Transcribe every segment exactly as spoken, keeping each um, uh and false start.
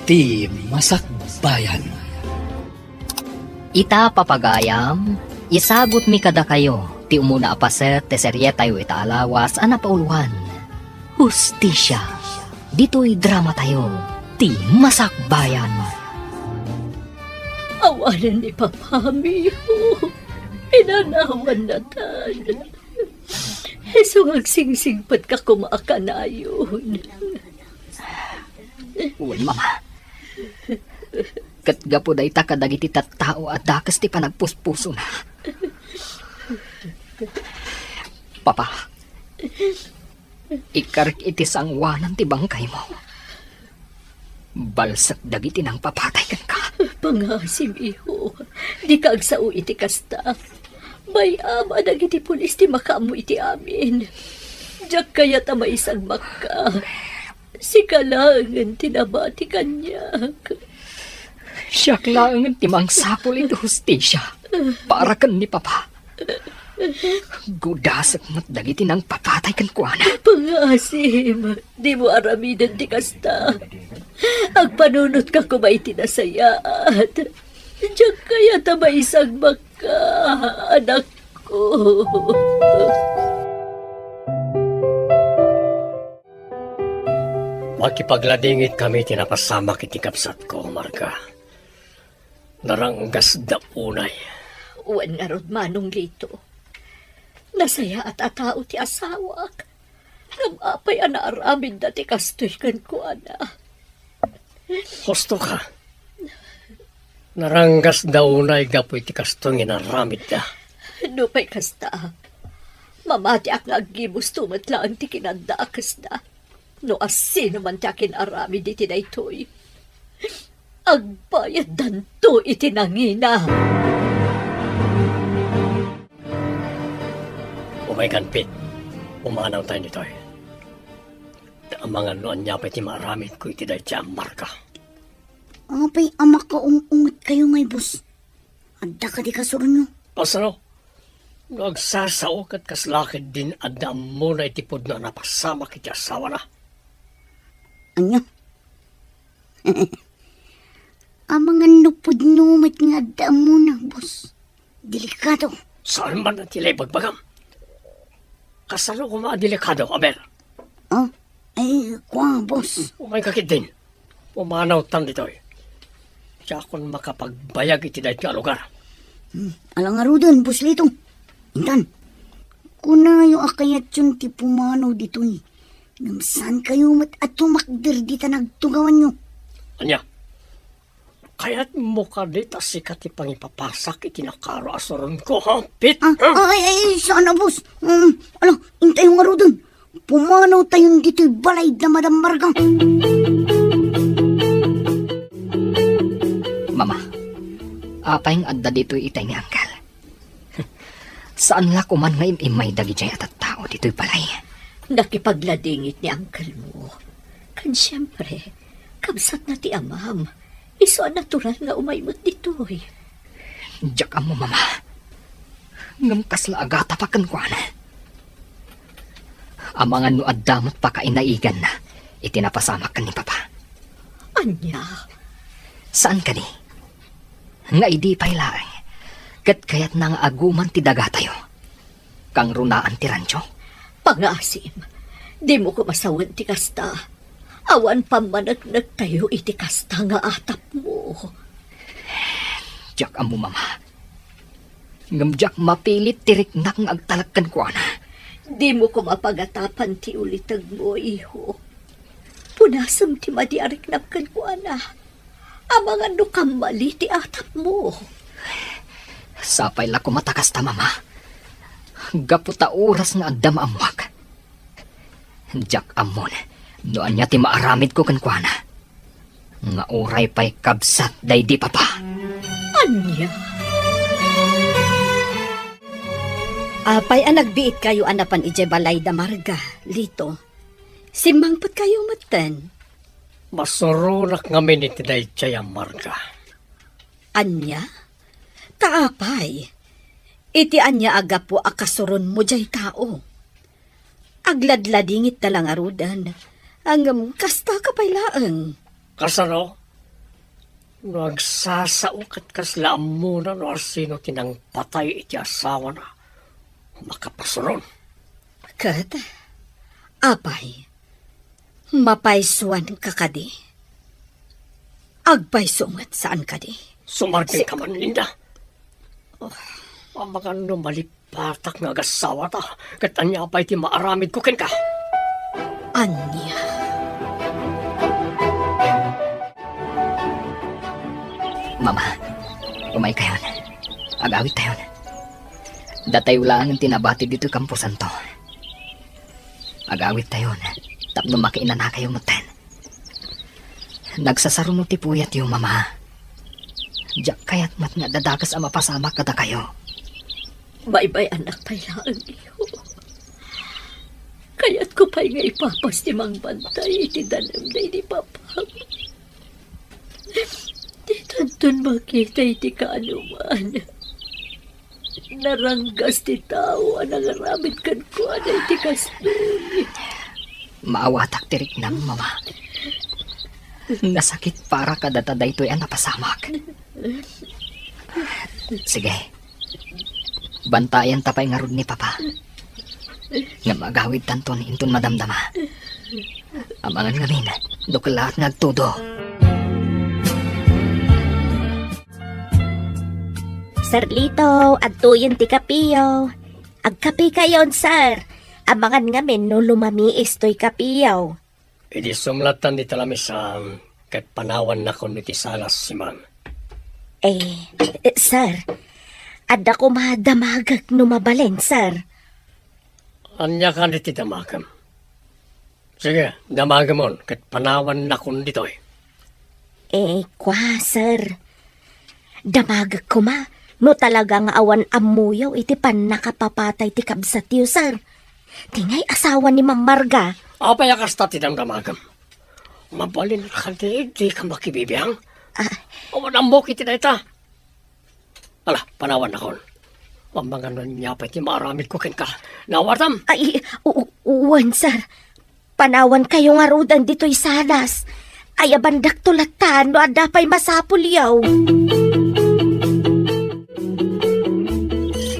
Ti Masakbayan. Ita, papagayam, isagutmi kadakayo ti umuna a paset ti serietayo ita a lawas a napauluan, Hustisia. Ditoy dramatayo, Ti Masakbayan. Awanen ni Papa, Miho. Inanawannatan. Isu nga agsingsingpet ka koma a kanayon. Wen, Mama. Ket gapu dayta kadagiti tattao a dakes ti panagpuspusona. Papa, ikkarik iti sangoanan ti bangkaymo. Balsek dagiti nangpapatay kenka. Pangaasim, iho. Dika agsao iti kasta. Bay-am a dagiti pulis ti makaammo iti amin. Diak kayat a maisagmakka. Sika laengen ti nabati kaniak. Siak laengen ti mangsapul iti hustisia para ken ni Papa. Gudasek met dagiti nangpapatay kenkuana. Pangaasim, dimo aramiden ti kasta. Agpanunotka koma iti nasayaat. Diak kayat a maisagmakka, anakko. Makipagladingitkami ti napasamak iti kabsatko, Marga. Naranggasda unay. Wen ngarud, Manong Lito. Nasayaat a tao ti asawak. Ngem apay a naaramidda ti kastoy kenkuana? Husto ka. Naranggasda unay gapu iti kastoy nga inaramidda. Nupay kasta, mamatiak nga aggibusto met laeng ti kinadakesda. No asino man ti akin-aramid iti daytoy, agbayaddanto iti nangina. Umaykan, Pete. Pumanawtayo ditoy. Amangan no ania pay ti maaramidko iti daytoy a Marga. Apay a makaung-ungetkayo ngay, boss? Adda kadi kasuronyo? Kasano? No agsasao ket kasla ketdin adda ammona iti pudno a napasamak iti asawana. Ania? Amangan no pudno met nga adda ammona, boss. Delikado. Saan man ti ibagbagam? Kasano koma a delikado, aber? Ah, ay, kua, boss. Umayka ketdin. Pumanawtan ditoy. Diakon makapagbayag iti daytoy a lugar. Hmm, ala ngaruden, Boss Lito. Intan, kunayo a kayatyon ti pumanaw ditoy. Ngem saankayo met a tumakder dita nagtugawanyo. Ania? Kayatmo kadi ta sika ti pangipapasak iti nakaro a suronko, ha, Pete? Ah, ha? Ay, ay, ay, saan a, boss. Um, ala, intayo ngaruden. Pumanawtayon ditoy balay da Madam Marga. Mama, apay nga adda ditoy itay ni Uncle? Saan la koman nga im-immay dagidiay a tattao ditoy balay? Nakipagladingit ni uncle mo. Ken siempre, kabsatna ti amam. Isu a natural nga umay met ditoy. Diak ammo, Mama. Ngem kasla agatapak kenkuana. Amangan no adda met pakainaiganna iti napasamak ken ni Papa. Ania? Saan kadi? Nga idi pay laeng, ket kayatna nga aguman ti dagatayo. Kangrunaan ti rancho. Pangaasim, dimo koma sawen ti kasta. Awan pammaneknektayo iti kasta nga atapmo. Diak ammo, Mama. Ngem diak mapilit ti riknak nga agtalek kenkuana. Dimo koma pagatapan ti ulitegmo, iho. Punasem ti madi a riknam kenkuana. Amangan no kammali ti atapmo. Sapay la koma ta kasta, Mama. Gapu ta oras nga adda maammoak. Diak ammon no ania ti maaramidko kenkuana. Nga uray pay kabsat daydi Papa. Ania? Apay a nagbiitkayo a napan idiay balay da Marga, Lito? Simmangpetkayo metten. Masuronak ngamin iti daydiay a Marga. Ania? Ta apay? Iti ania a gapu a kasuronmo diay tao? Agladladingit ta la ngaruden, ngem kasta ka pay laeng. Kasano? No agsasao ket kasla ammona no asino ti nangpatay iti asawana, makapasuron. Ket, apay, mapaysuan ka kadi? Agpayso met saan kadi? Sumardeng ka man, Linda. Oh. Amangan no malip- Patak nga agasawata, ket ania pay ti maaramidko kenka? Ania? Mama, umaykayon. Agawidtayon. Datayo laeng ti nabati ditoy kamposanto. Agawidtayon tapno makiinanakayo metten. Nagsasaruno ti puyatyo, Mama. Diak kayat met nga adda dakes a mapasamak kadakayo. Baybay-annak pay laeng, Leo. Kayatko pay nga ipapas ti mangbantay iti danem daydi Papa. Ditanton makita iti kaanoman. Naranggas ti tao a nangaramid kenkuana iti kastoy. Maawatak ti riknam, Mama. Nasakit para kadata daytoy a napasamak. Sige. Bantayanta pay ngarud ni Papa. Ngem agawidtanton inton madamdama. Amangan ngamin, no kellaat nga agtudo. Sir Lito, adtoyen ti kapiyo. Agkapikayon, sir. Amangan ngamin no lumamiis toy kapiyo. Idi sumlatan dita lamisam, ket panawannakon iti salas, Simang. Eh, eh, sir, adda koma damagek no mabalin, sir. Ania kadi ti damagem? Sige, damagemon, ket panawannakon ditoy. Eh, kua, sir. Damagek koma no talaga nga awan ammoyo iti pannakapapatay ti kabsatyo, sir. Ti ngay asawa ni Ma'am Marga. Apay a kasta ti damdamagem? Mabalin kadi, dika makibibiang? Ah. Awan ammok iti dayta. Ala, panawannakon. Amangan no ania pay ti maaramidko kenka. Naawatam? Ay, u-, u-, wen, sir. Panawankayo ngaruden ditoy salas. Ayabandakto latta no adda pay masapulyo.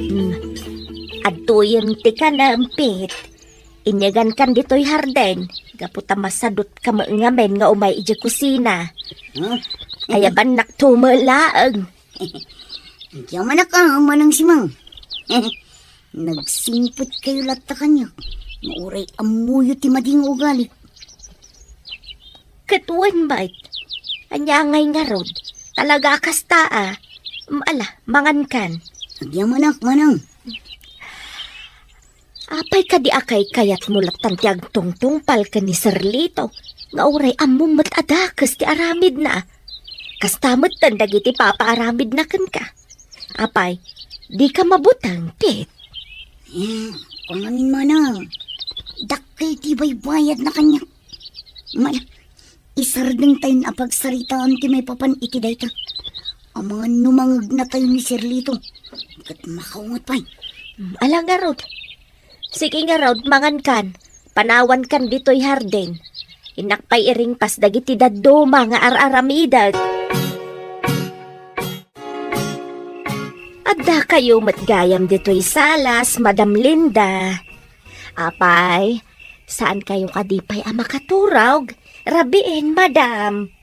Hmm. Adtoyen ti kanem, Pit. Inyagankan ditoy hardin, gapu ta masadutka met ngamin nga umay idiay kusina. Hmm? Ayabannakto met laeng. Diak manak a, Manang Simang. Nagsingpetkayo latta kaniak, nga uray ammoyo ti madi nga ugali. Ket wen met, ania ngay ngarud, talaga a kasta a. Mm, ala, mangankan. Agyamanak, Manang. Apay kadi a kaykayatmo lattan ti agtungtungpal ken ni Sir Lito, nga uray ammom met a dakes ti aramidna? Kasta metten dagiti papaaramidna kenka. Apay, dika mabuteng, Pit? Eh, kungamin, Manang, dakkel ti baybayadna kaniak. Mala, isardengtayon a pagsaritaan ti maipapan iti dayta. Amangan no mangegnatayo ni Sir Lito, ket makaunget pay. Mm, ala ngarud. Sige ngarud, mangankan. Panawankan ditoy hardin. Innak pay iringpas dagiti dadduma nga ar-aramidek. Addakayo met gayam ditoy salas, Madam Linda. Apay, saankayo kadi pay a makaturog? Rabiin, Madam.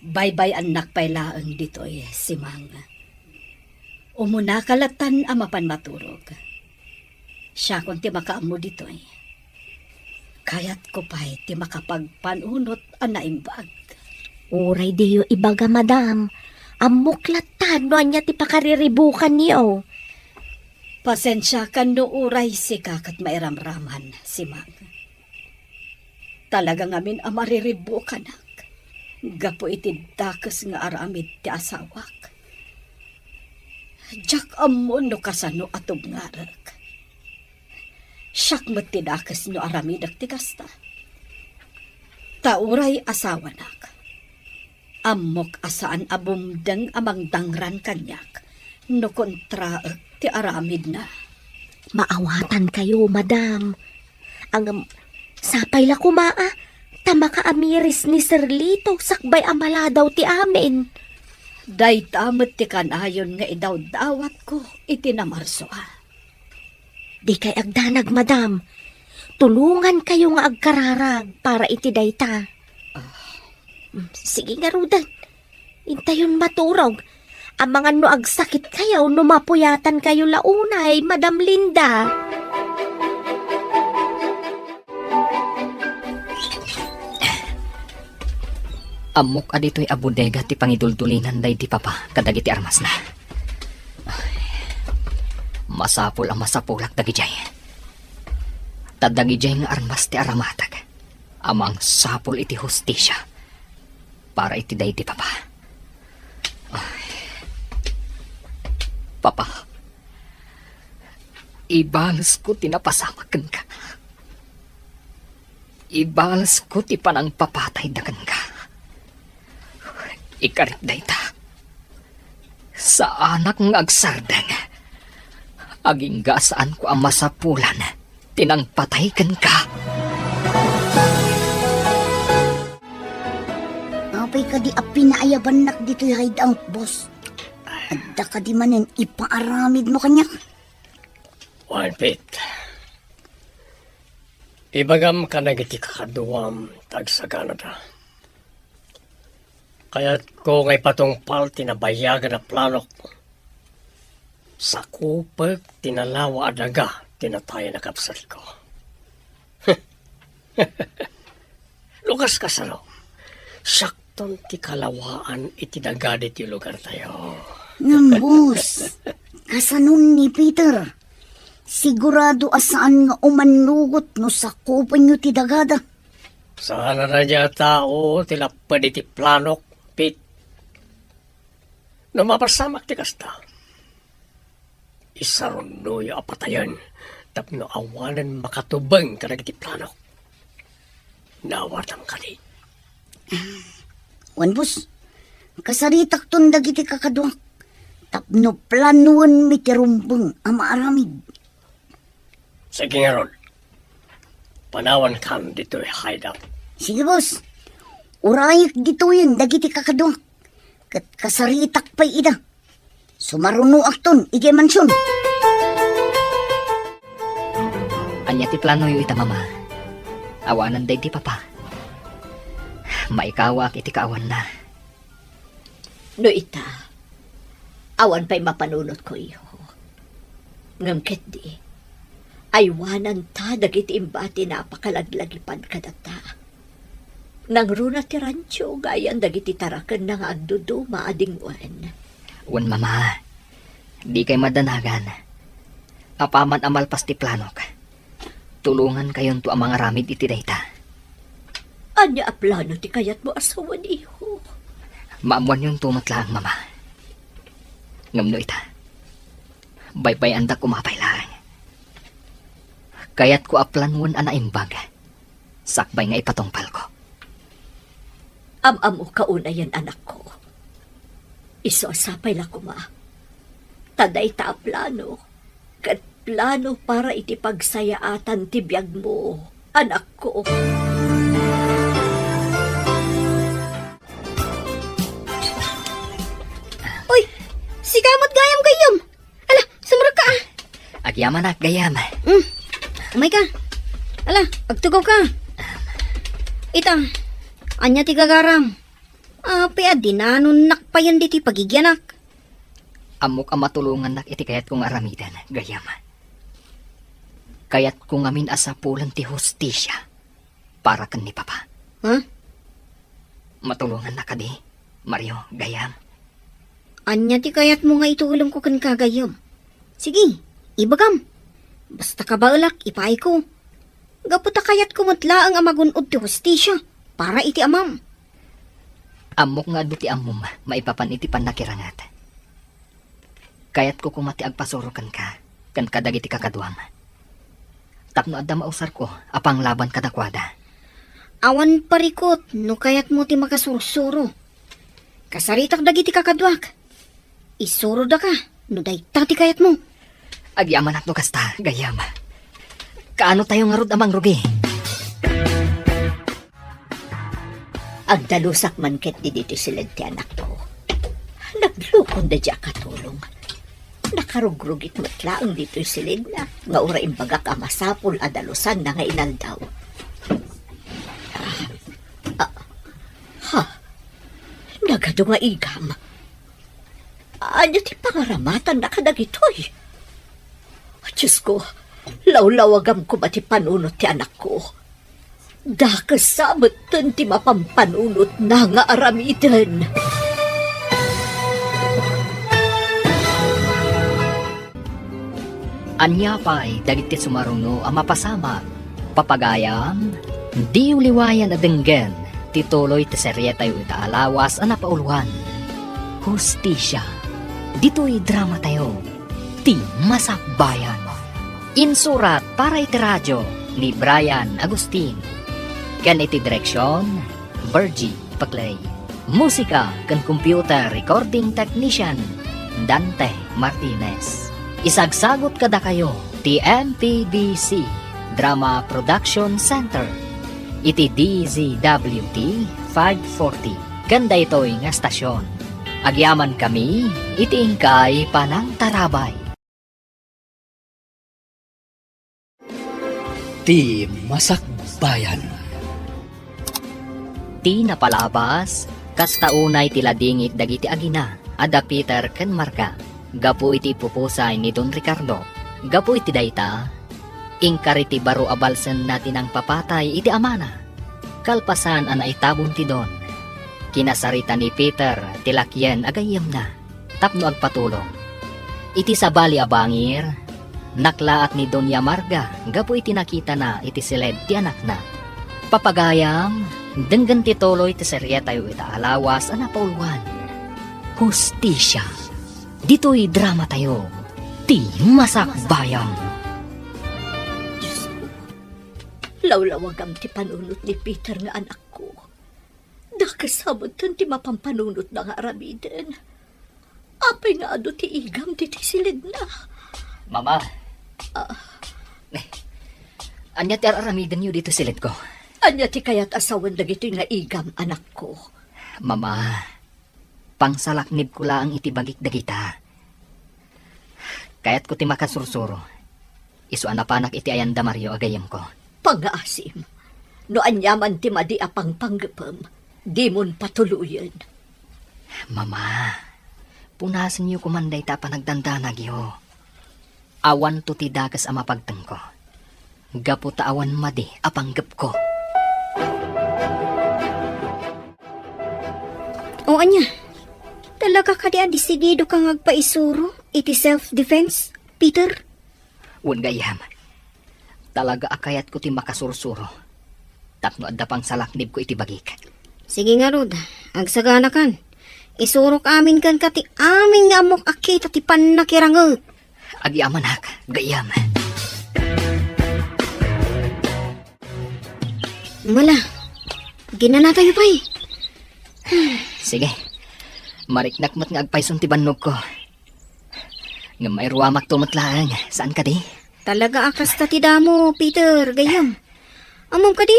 Baybay-annak pay laeng ditoy, Simang. Umunaka lattan a mapan maturog. Siakon ti makaammo ditoy. Kayatko pay ti makapagpanunot a naimbag. Uray diyo ibaga, Madam. Ammok lattan no ania ti pakariribukanyo. Pasensiakan no uray sika ket mairamraman, Simang. Talaga ngamin a mariribukanak gapu iti dakes nga aramid ti asawak. Diak ammo no kasano a tubngarek. Siak met ti dakes no aramidek ti kasta. Ta uray asawanak, ammok a saan a bumdeng a mangdangran kaniak no kontraek ti aramidna. Maawatankayo, Madam. Ngem, sapay la koma a, ta makaamiris ni Sir Lito sakbay a maladaw ti amin. Dayta met ti kanayon nga idawdawatko iti Namarsoa. Dikay agdanag, madam. Tulongankayo nga agkararag para iti dayta. Ah. Mm, sige ngaruden. Intayon maturog. Amangan no agsakitkayo no mapuyatankayo la unay, Madam Linda. Ammok a ditoy a bodega ti pangiduldulinan daydi papa kadagiti armasna. Masapul a masapulak dagidiay. Ta dagidiay nga armas ti aramatek a mangsapul iti hustisia para iti daydi papa. Ay. Papa, ibalesko ti napasamak kenka. Ibalesko ti panangpapatayda kenka. Ikarik dayta. Saanak nga agsardeng. Agingga a saanko a masapulan ti nangpatay kenka. Apay kadi a pinaayabannak ditoy hideout, boss? Adda kadi manen ipaaramidmo kaniak? Wen, Pete. Ibagam kadagiti kakaduam ta agsaganada. Kayatko nga ipatungpal ti nabayagan a planok. Sakupek ti nalawa a daga ti natayen a kabsatko. No kas-, kasano, siakton ti kalawaan iti daga ditoy lugartayo. Ngem, boss, kasanon ni Peter? Sigurado a saan nga umannugot no sakupenyo ti dagada. Saan a daydiay a tao ti lapped iti planok, Pete. No mapasamak ti kasta, isarunnoyo a patayen tapno awanen makatubeng kadagiti planok. Naawatam kadi? Wen, boss, kasaritakton dagiti kakaduak tapno planoenmi ti rumbeng a maaramid. Sige ngarud, panawankan ditoy hideout. Sige, boss. Urayek ditoyen dagiti kakaduak, ket kasaritak pay ida. Sumarunoakton idiay mansion. Ania ti planoyo ita, Mama? Awanen daydi papa. Maikawaak iti kaawanna. No ita, awan pay mapanunotko, iho. Ngem ketdi, aywananta dagiti imbati a napakalaglagipan kadata. Nangruna ti rancho gayan dagiti tarakenna nga agduduma a dingwen. Wen, Mama, dikay madanagan. Apaman a malpas ti planok, tulongankayonto a mangaramid iti dayta. Ania a plano ti kayatmo a sawen, iho? Maammoanyonto met laeng, Mama. Ngem no ita, baybay-andak koma pay laeng. Kayatko a planoen a naimbag sakbay nga ipatungpalko. Am-ammoka unayen, anakko. Isu a sapay la koma ta dayta a plano ket plano para iti pagsayaatan ti biagmo, anakko. Uy, sika met gayam, gayyem. Ala, sumrekka, ah. Agyamanak, gayyem. Mm. Umayka. Ala, agtugawka. Ita, ania ti gagaram? Apay a dinanonnak payen ditoy pagigianak? Ammok a matulongannak iti kayatko nga aramiden, gayyem. Kayatko ngamin a sapulen ti hustisia para ken ni Papa. Ha? Matulongannak kadi, Mario, gayyem? Ania ti kayatmo nga itulongko kenka, gayyem? Sige, ibagam. Basta kabaelak, ipaayko. Gapu ta kayatko met laeng a magun-od ti hustisia para iti amam. Ammok nga adu ti ammom maipapan iti pannakiranget. Kayatko koma ti agpasuro kenka ken kadagiti kakaduam, tapno adda mausarko a panglaban kadakuada. Awan parikut no kayatmo ti makasursuro. Kasaritak dagiti kakaduak. Isurodaka no dayta ti kayatmo. Agyamanak no kasta, gayyem. Kaano tayo ngarud a mangrugi? Agdalusak man ketdi ditoy siled ti anakko. Naglukon daydi a katulong. Nakarugrugit met laeng ditoy silidna, nga uray imbagak a masapul a dalusanna nga inaldaw. Ah, ah, ha? Nagadu nga igam. Ania ti pangaramatanna kadagitoy? Diosko, lawlawagam koma ti panunot ti anakko. Dakes sa metten ti mapampanunotna nga aramiden. Ania pay dagiti sumaruno a mapasamak? Papagayam, diyo liwayan a denggen ti tuloy ti serietayo ita a lawas a napauluan, Hustisia. Ditoy dramatayo, Ti Masakbayan. Insurat para iti radio ni Brian Agustin. Ken iti direksion, Virgie Paclay. Musika ken computer recording technician, Dante Martinez. Isagsagut kadakayo ti M P B C Drama Production Center iti D Z W T five forty ken daytoy nga estasion. Agyamankami iti inkay panangtarabay. Ti Masakbayan. Ti napalabas, kasta unay ti ladingit dagiti agina a da Peter ken Marga gapu iti ipupusay ni Don Ricardo. Gapu iti dayta, inkari ti baro a balsenna ti nangpapatay iti amana. Kalpasan a naitabon ti Don, kinasarita ni Peter ti lakyen a gayyemna tapno agpatulong. Iti sabali a bangir, naklaat ni Doña Marga gapu iti nakitana iti siled ti anakna. Papagayam, denggen ti tuloy ti serietayo ita a lawas a napauluan, Hustisia. Ditoy dramatayo, Ti Masakbayan. Diosko, lawlawagam ti panunot ni Peter nga anakko. Dakes sa metten ti mapampanunotna nga aramiden. Apay nga adu ti igam ditoy siledna? Mama. Ah. Ania ti ar-aramidenyo ditoy siledko? Ania ti kayat a sawen dagitoy nga igam, anakko? Mama, pangsalaknibko laeng iti bagik dagita. Kayatko ti makasursuro. Isu a napanak iti ayan da Mario a gayyemko. Pangngaasim. No aniaman ti madi a pangpanggepem, dimon patuloyen. Mama, punasenyo koman dayta a panagdandanagyo. Awanto ti dakes a mapagtengko, gapu ta awan madi a panggepko. O ania? Talaga kadi a desididoka nga agpaisuro iti self-defense, Peter? Wen gayyem, talaga a kayatko ti makasursuro tapno adda pangsalaknibko iti bagik. Sige ngarud, agsaganakan. Isurok amin kenka ti amin nga ammok a kita ti pannakiranget. Agyamanak, gayyem. Mala, ginanatayo pay. Sige, mariknak met nga agpayson ti bannogko. Ngem mairuamakto met laeng, saan kadi? Talaga a kasta ti damo, Peter, gayyem. Ammom kadi?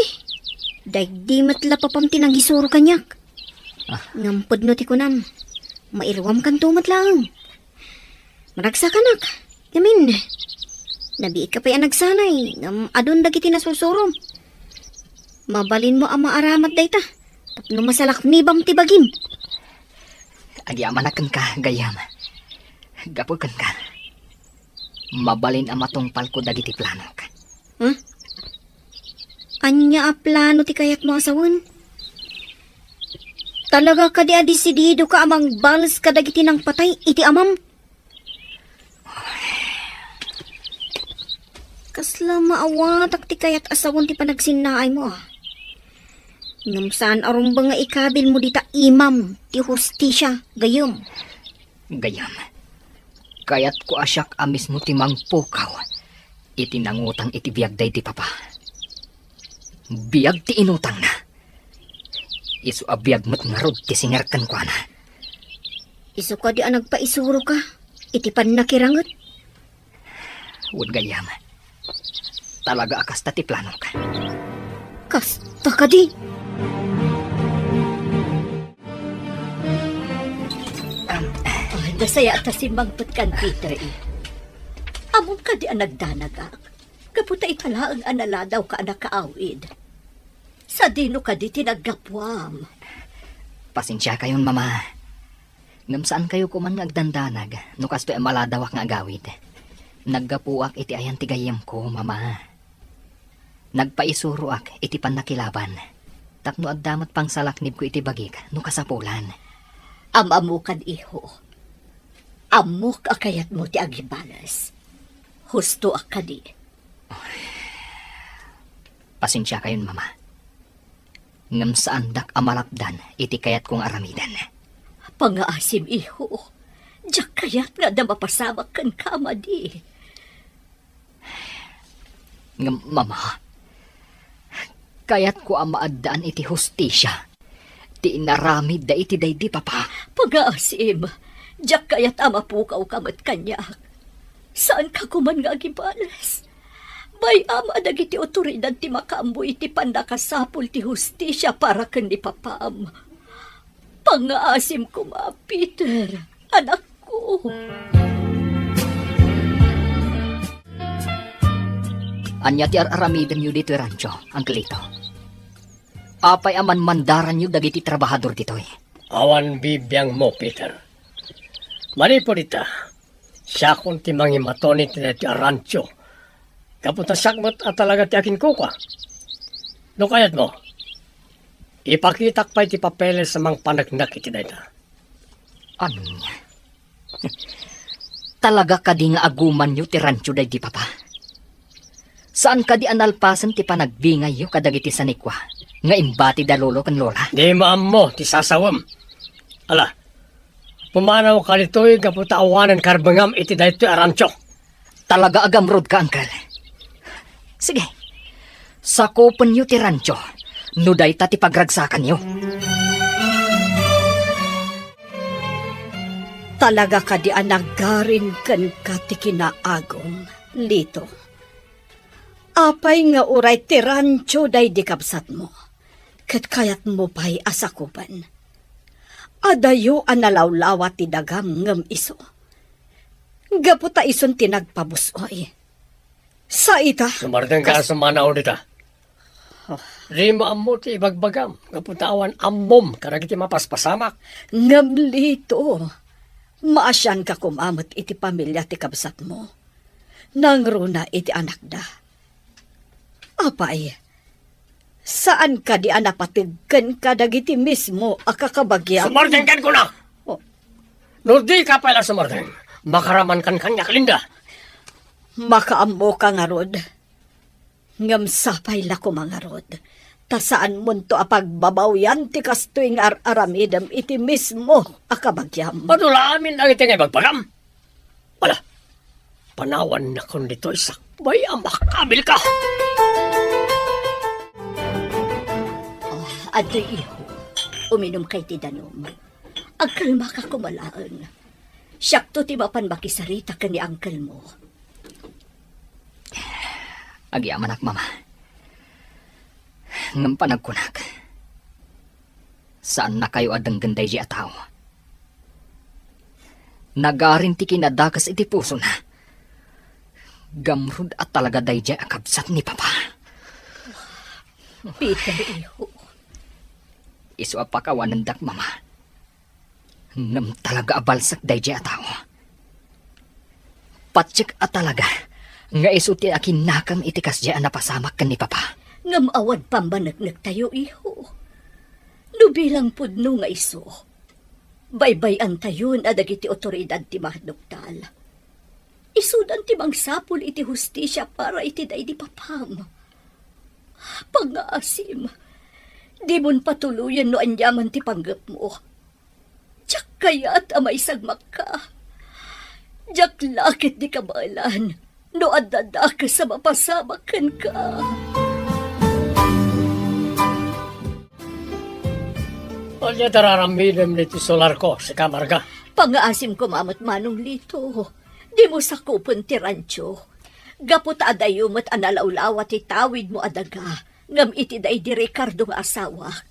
Daydi met la papam ti nangisuro kaniak. Ah. Ngem pudno ti kunam, mairuamkanto met laeng. Managsakanak, ngamin. Nabiit ka pay a nagsanay, ngem adun dagiti nasursurom. Mabalinmo a maaramat dayta, tapno masalaknibam ti bagim. Agyamanak kenka, gayyem. Gapu kenka, mabalin a matungpalko dagiti planok. Huh? Ania a plano ti kayatmo a sawen? Talaga kadi a desididoka a mangbales kadagiti nangpatay iti amam? Kasla maawatak ti kayat a sawen ti panagsinnaaymo, a. Ngem saan a rumbeng nga ikabilmo dita imam ti hustisia, gayyem. Gayyem, kayatko a siak a mismo ti mangpukaw iti nangutang iti biag daydi papa. Biag ti inutangna. Isu a biag met ngarud ti singer kenkuana. Isu kadi a nagpaisuroka iti pannakiranget? Wen gayyem, talaga a kasta ti planok. Kasta kadi? Am, Nasayaat a simmangpet kan Peter, eh. Ammom kadi a nagdanagak? Gapu ta ita laeng a naladawka a nakaawid. Sadino kadi ti naggapuam? Pasensiakayon, Mama. Ngem saankayo koman nga agdandanag no kastoy a maladawak nga agawid. Naggapuak iti ayan ti gayyemko, Mama. Nagpaisuroak iti pannakilaban tapno adda met pangsalaknibko iti bagik no kasapulan. Am-ammokan, iho. Ammok a kayatmo ti agibales. Hustoak kadi. Pasensiakayon, Mama. Ngem saandak a malapdan iti kayatko nga aramiden. Pangngaasim, iho. Diak kayat nga adda mapasamak kenka a madi. Ngem, Mama, kayatko a maaddaan iti hustisia ti inaramidda iti daydi papa. Pangngaasim, diak kayat a mapukawka met kaniak. Saanka koman nga agibales. Bay-am a dagiti otoridad ti makaammo iti pannakasapul ti hustisia para ken ni papam. Pangngaasim koma, Peter, anakko. Ania ti ar-aramidenyo ditoy rancho, Uncle Lito? Apay a manmandaranyo dagiti trabahador ditoy? Awan bibiangmo, Peter. Manipud ita, siakon ti mangimaton iti daytoy a rancho. Gapu ta siak met a talaga ti akinkukua. No kayatmo, ipakitak pay ti papeles a mangpaneknek iti dayta. Ania? Talaga kadi nga agumanyo ti rancho daydi papa? Saan kadi a nalpasen ti panagbingayyo kadagiti sanikua nga imbatida lolo ken lola? Di maammo ti sasawem. Ala, pumanawka ditoy gapu ta awanen karbengam iti daytoy a rancho. Talaga a gamrodka, Uncle. Sige, sakupenyo ti rancho no dayta ti pagragsakanyo. Talaga kadi a nagarin kenka ti kinaagum, Lito? Apay nga uray ti rancho daydi kabsatmo, ket kayatmo pay a sakupen? Adayo a nalawlawa ti dagam ngem isu. Gapu ta isun ti nagpabus-oy. Sa ita, sumardeng ka kas- a sumanaw dita. Oh. Di maammo ti ibagbagam, gapu ta awan ammom kadagiti mapaspasamak. Ngem Lito, maasianka koma met iti pamilia ti kabsatmo. Nangruna iti anakda. Apay, saan kadi a napateg kenka dagiti mismo a kakabagiam? Sumardeng ken kuna! Oh. No di ka pay la sumardeng, makaramankan kaniak, Linda. Makaammoka ngarud. Ngem sapay la koma ngarud, ta saanmonto a pagbabawian ti kastoy nga ar-aramidem iti mismo a kabagiam. Adu la amin dagiti nga ibagbagam. Ala, panawannakon ditoy sakbay a makabilka. Ah, adtoy, iho. Uminumka iti danum. Agkalmaka koma laeng. Siakto ti mapan makisarita ken ni uncle mo. Agyamanak, Mama. Ngem panagkunak, saannakayo a denggen daydiay a tao. Nagarin ti kinadakes iti pusona. Gamrud a talaga daydiay a kabsat ni Papa. Peter, iho. Isu a pakawanendak, Mama. Ngem talaga a balsek daydiay a tao. Patiek a talaga nga isu ti akinnakem iti kasdiay a napasamak ken ni Papa. Ngem awan pammaneknektayo, iho. No bilang pudno nga isu, baybay-antayon a dagiti otoridad ti maduktal. Isudan ti mangsapul iti hustisia para iti daydi papam. Pangngaasim, dimon patuloyen no aniaman ti panggepmo. Diak kayat a maisagmakka. Diak la ketdi kabaelan no adda dakes a mapasamak kenka. Ania ti ar-aramidem ditoy solarko, sika, Marga? Pangngaasim koma met, Manong Lito. Dimo sakupen ti rancho. Gapu ta adayo met a nalawlawa ti tawidmo a daga, ngem iti daydi Ricardo nga asawak.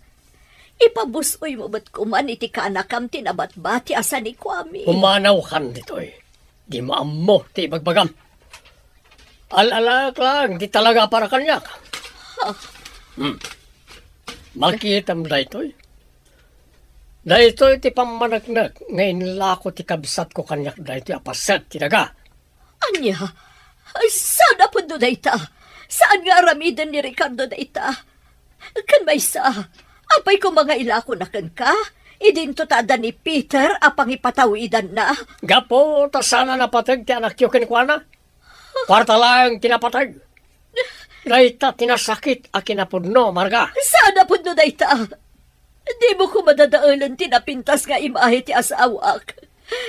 Ipabus-oymo met koman iti kanakam ti nabatbati a sanikuami. Pumanawkan ditoy. Dimo ammo ti ibagbagam. Al-alaek laeng ti talaga a para kaniak. Ha? Hmm. Makitam daytoy. Daytoy ti pammaneknek nga inlako ti kabsatko kaniak daytoy a paset ti daga. Ania? Saan a pudno dayta? Saan nga aramiden ni Ricardo dayta? Ken maysa, apay koma nga ilakona kenka? Idinto ta adda ni Peter a pangipatawidanna. Gapu ta saan a napateg ti anakyo kenkuana. Kuarta laeng ti napateg. Dayta ti nasakit a kinapudno, Marga. Saan a pudno dayta? Dimo koma dadaelen ti napintas nga imahe ti asawak.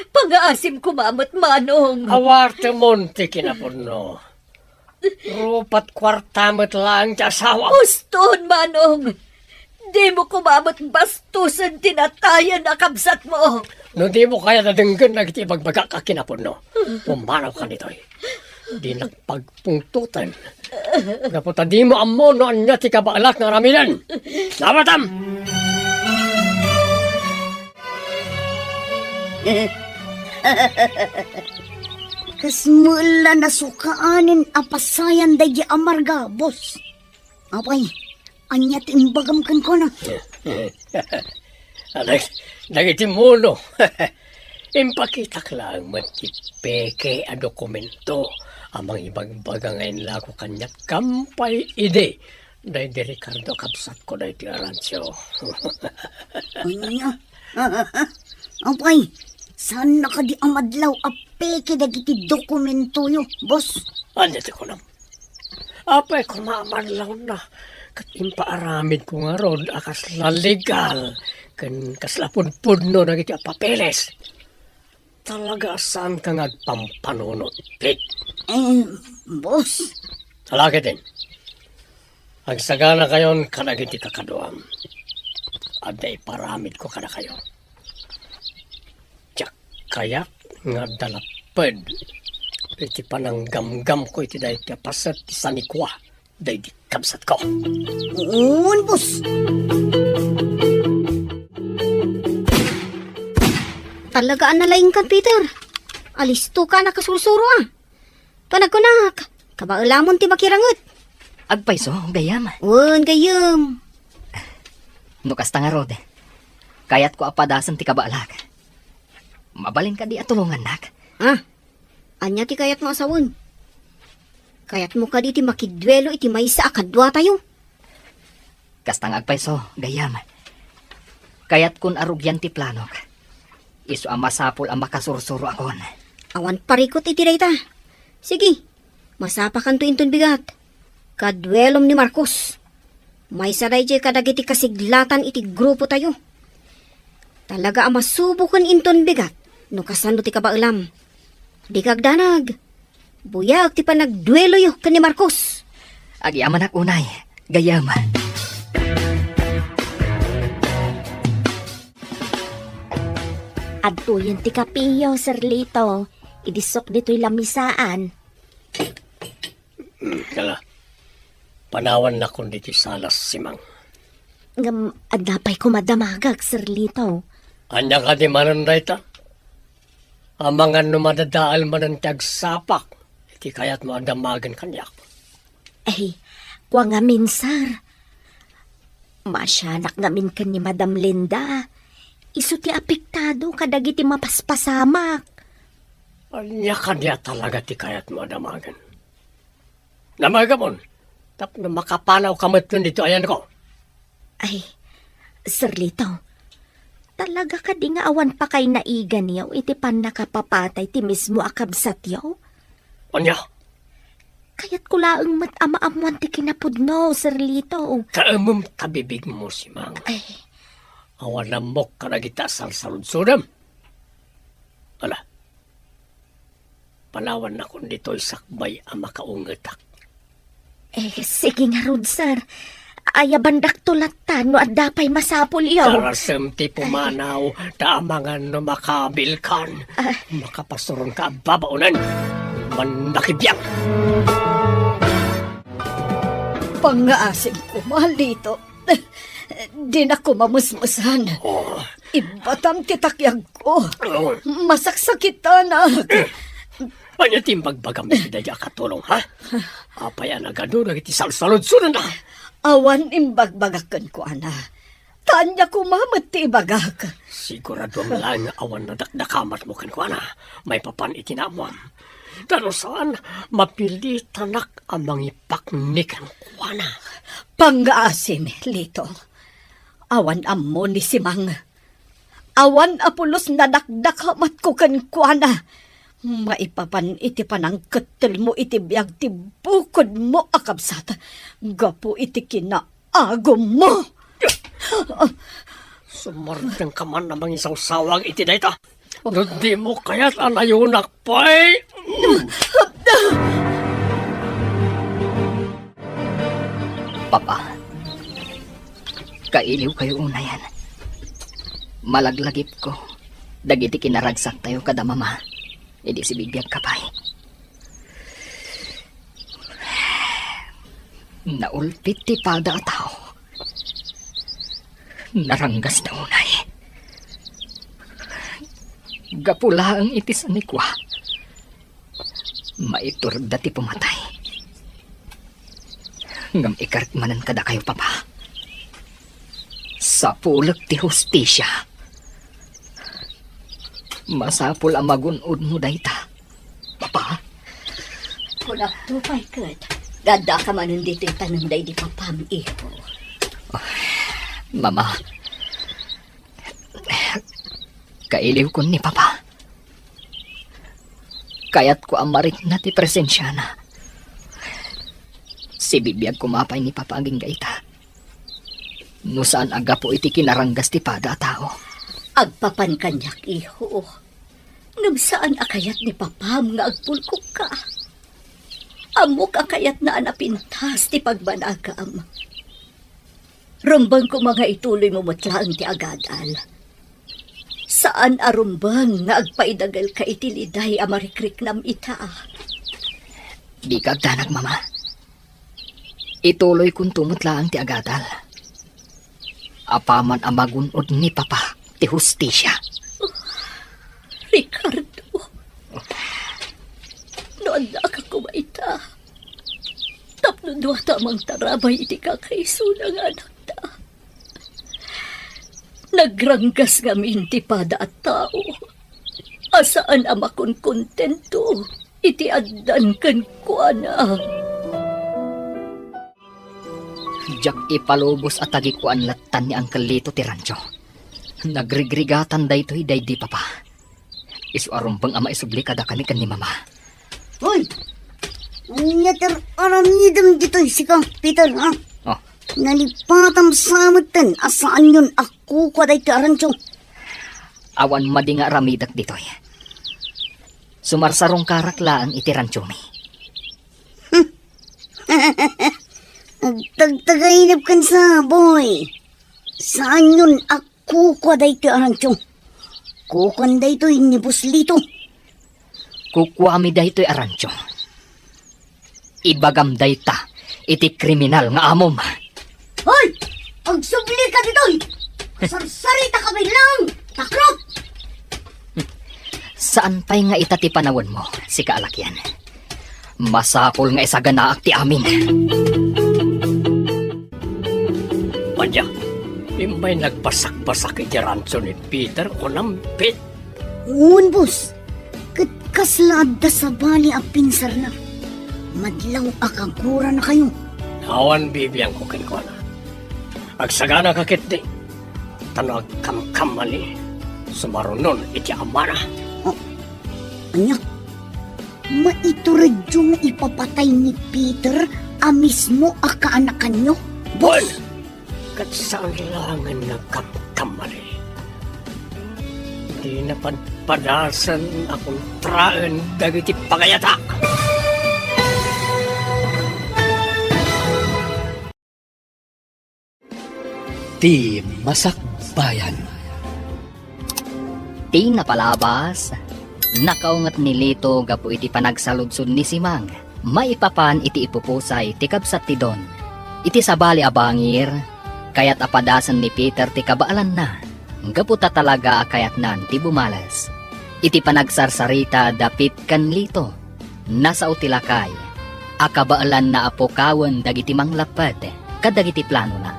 Pangaasim koma met, Manong. Awartemon ti kinapudno. Rupat kuarta met laeng ti asawam. Uston, Manong. Dimo koma met bastusen ti natayen a kabsatmo. No dimo kayat a denggen dagiti ibagbagak a kinapudno, pumanawkan ditoy. Dinak pagpungtoten. Gapu ta dimo ammo no ania ti kabaelak nga aramiden. Nawatam! Kasmo la nasukaanen a pasayan daydi a Marga, boss. Apay, ania ti imbagam kenkuana? Anak, dagiti muno. Impakitak laeng met ti peke a dokumento a mangibagbaga nga inlako kaniak kampay idi daydi Ricardo a kabsatko daytoy a rancho. Ania? Apay, saan na kadi a madlaw a peke dagiti dokumentoyo, boss? Ania ti kunam? Apay koma a madlawna ket impaaramidko ngarud a kasla legal ken kasla pudpudno dagiti a papeles. Talaga a saanka nga agpampanunot, Pete. Eh, boss. Ala ketdin. Agsaganakayon kadagiti kakaduam. Adda iparamidko kadakayo. Diak kayat nga adda lapped iti pananggamgamko iti daytoy a paset ti sanikua daydi kabsatko. Wen, boss. Talaga a nalaingkan, Peter. Alistoka a nakasursuro, a. Panagkunak, kabaelamon ti makiranget. Agpayso, gayyem. Wen, gayyem. No kasta ngarud, kayatko a padasen ti kabaelak. Mabalin kadi a tulongannak? Ah, ania ti kayatmo a sawen? Kayatmo kadi ti makiduelo iti maysa a kaduatayo? Kasta nga agpayso, gayyem. Kayatkon a rugian ti planok. Isu a masapul a makasursuroakon. Awan parikut iti dayta. Sige, masapakanto inton bigat. Kaduelom ni Marcos. Maysa daydiay kadagiti kasiglatan iti grupotayo. Talaga a masuboken inton bigat no kasano ti kabaelam. Dika agdanag. Buyaek ti panagdueloyo ken ni Marcos. Agyamanak unay, gayyem. Adtoyen ti kapeyo, Sir Lito. Idisok ditoy lamisaan. Hmm, kala, panawannakon ditoy salas, Simang. Ngem adda pay koma damagak, Sir Lito. Ania kadi manen dayta? Amangan no madadael manen ti agsapak iti kayatmo a damagen kaniak. Ay, kua ngamin, sir. Maasianak ngamin ken ni Madam Linda. Isu ti apektado kadagiti mapaspasamak. Ania kadi a talaga ti kayatmo a damagen? Damagamon, tapno makapanawka metten ditoy ayanko. Ay, Sir Lito, talaga kadi nga awan pakay naiganyo iti pannakapapatay ti mismo a kabsatyo? Ania? Kayatko laeng met a maammoan ti kinapudno, Sir Lito. Kaemem ta bibigmo, Simang. Ay. Awan ammok kadagita a sarsarudsodem. Ala, panawannakon ditoy sakbay a makaungetak. Eh, sige ngarud, sir. Ayabandakto latta no adda pay masapulyo. Karasem ti pumanaw, ta amangan no makabilkan. Ah. Makapasuronka a babaonen. Mannakibiang. Pangngaasim koma, Lito. Dinak koma mesmesan. Oh. Ibbatam ti takyagko. Oh. Masaksakitanak. Ania ti imbagbagam iti daydi a katulong, ha? Apay a nagadu dagiti salsaludsodna? Awan imbagbagak kenkuana. Ta ania koma met ti ibagak? Siguraduam laeng nga awan nadakdakamatmo kenkuana maipapan iti naammoam. Ta no saan, mapilitanak a mangipakni kenkuana. Pangngaasim, Lito. Awan ammo ni Simang. Awan a pulos nadakdakamatko kenkuana. Maipapan iti panangkettelmo iti biag ti bukodmo a kabsat gapu iti kinaagummo. Sumardengka man a mangisawsawag iti dayta. No dimo kayat a nayonak pay. Papa, kailiwkayo unayen. Malaglagipko dagiti kinaragsaktayo kada mama idi sibibiagka pay. Naulpit ti pada a tao. Naranggasda unay. Gapu laeng iti sanikua, maiturda ti pumatay. Ngem ikarek manen kadakayo, Papa. Sapulek ti hustisia. Masapul a magun-odmo dayta, Papa. Kunakto pay ket, nga addaka manen ditoy tanem daydi papam, iho. Mama, kailiwkon ni Papa. Kayatko a marikna ti presensiana. Sibibiag koma pay ni Papa agingga ita. No saan a gapu iti kinaranggas ti pada a tao. Agpapan kaniak, iho. Ngem saan a kayat ni Papam nga agpulkokka. Ammok a kayatna a napintas ti pagbanagam. Rumbeng koma nga ituloymo met laeng ti agadal. Saan a rumbeng nga agpaidagelka iti liday a marikriknam ita. Dika agdanag, Mama. Ituloykonto met laeng ti agadal. Apaman a magun-od ni Papa ti hustisia. Ricardo, no addaka koma ita, tapno duata a mangtarabay iti kakaisuna nga anakta. Nagranggas ngamin ti pada a tao a saan a makonkontento iti addan kenkuana. Diak ipalubos a tagikuan lattan ni Uncle Lito ti rancho. Nagrigrigatan daytoy daydi Papa. Isu a rumbeng a maisubli kadakami ken ni Mama. Hoy! Ania ti aramidem ditoy sika, Peter, ha? Oh. Nalipatam sa metten a saanyon a kukua daytoy a rancho. Awan madi nga aramidek ditoy. Sumarsarungkarak laeng iti ranchomi. Agtagtagainep ken sa, boy. Saanyon a kukua daytoy a rancho. Kukuan daytoy ni Boss Lito. Kukuami daytoy a rancho. Ibagam dayta iti kriminal nga amom. Hoy! Agsubli ka ditoy! Sarsarita ka bilang! Takrot! Saan pay nga ita ti panawenmo, sika a lakian. Masapul nga isaganaak ti amin. Ania, immay nagbasak-basak iti rancho ni Peter, kunam, Pete? Wen, boss. Ket kasla adda sabali a pinsarna. Madlaw a kaguranakayo. Awan bibiangko kenkuana. Agsaganaka ketdi. Ta no agkamkamali, sumarunon iti amana. Oh, ania? Maituredyo nga ipapatay ni Peter a mismo a kaanakanyo, boss? Wen! Ket saan laengen nga agkamkamali. Dina padpadasen a kontraen dagiti pagayatak. Ti Masakbayan. Ti napalabas, nakaunget ni Lito gapu iti panagsaludsod ni Simang maipapan iti ipupusay ti kabsat ti Don. Iti sabali a bangir, Kayat a padasen ni Peter ti kabaelanna, gapu ta talaga a kayatnan ti bumales. Iti panagsarsarita da Pete ken Lito, nasao ti lakay a kabaelanna a pukawen dagiti manglapped kadagiti planona.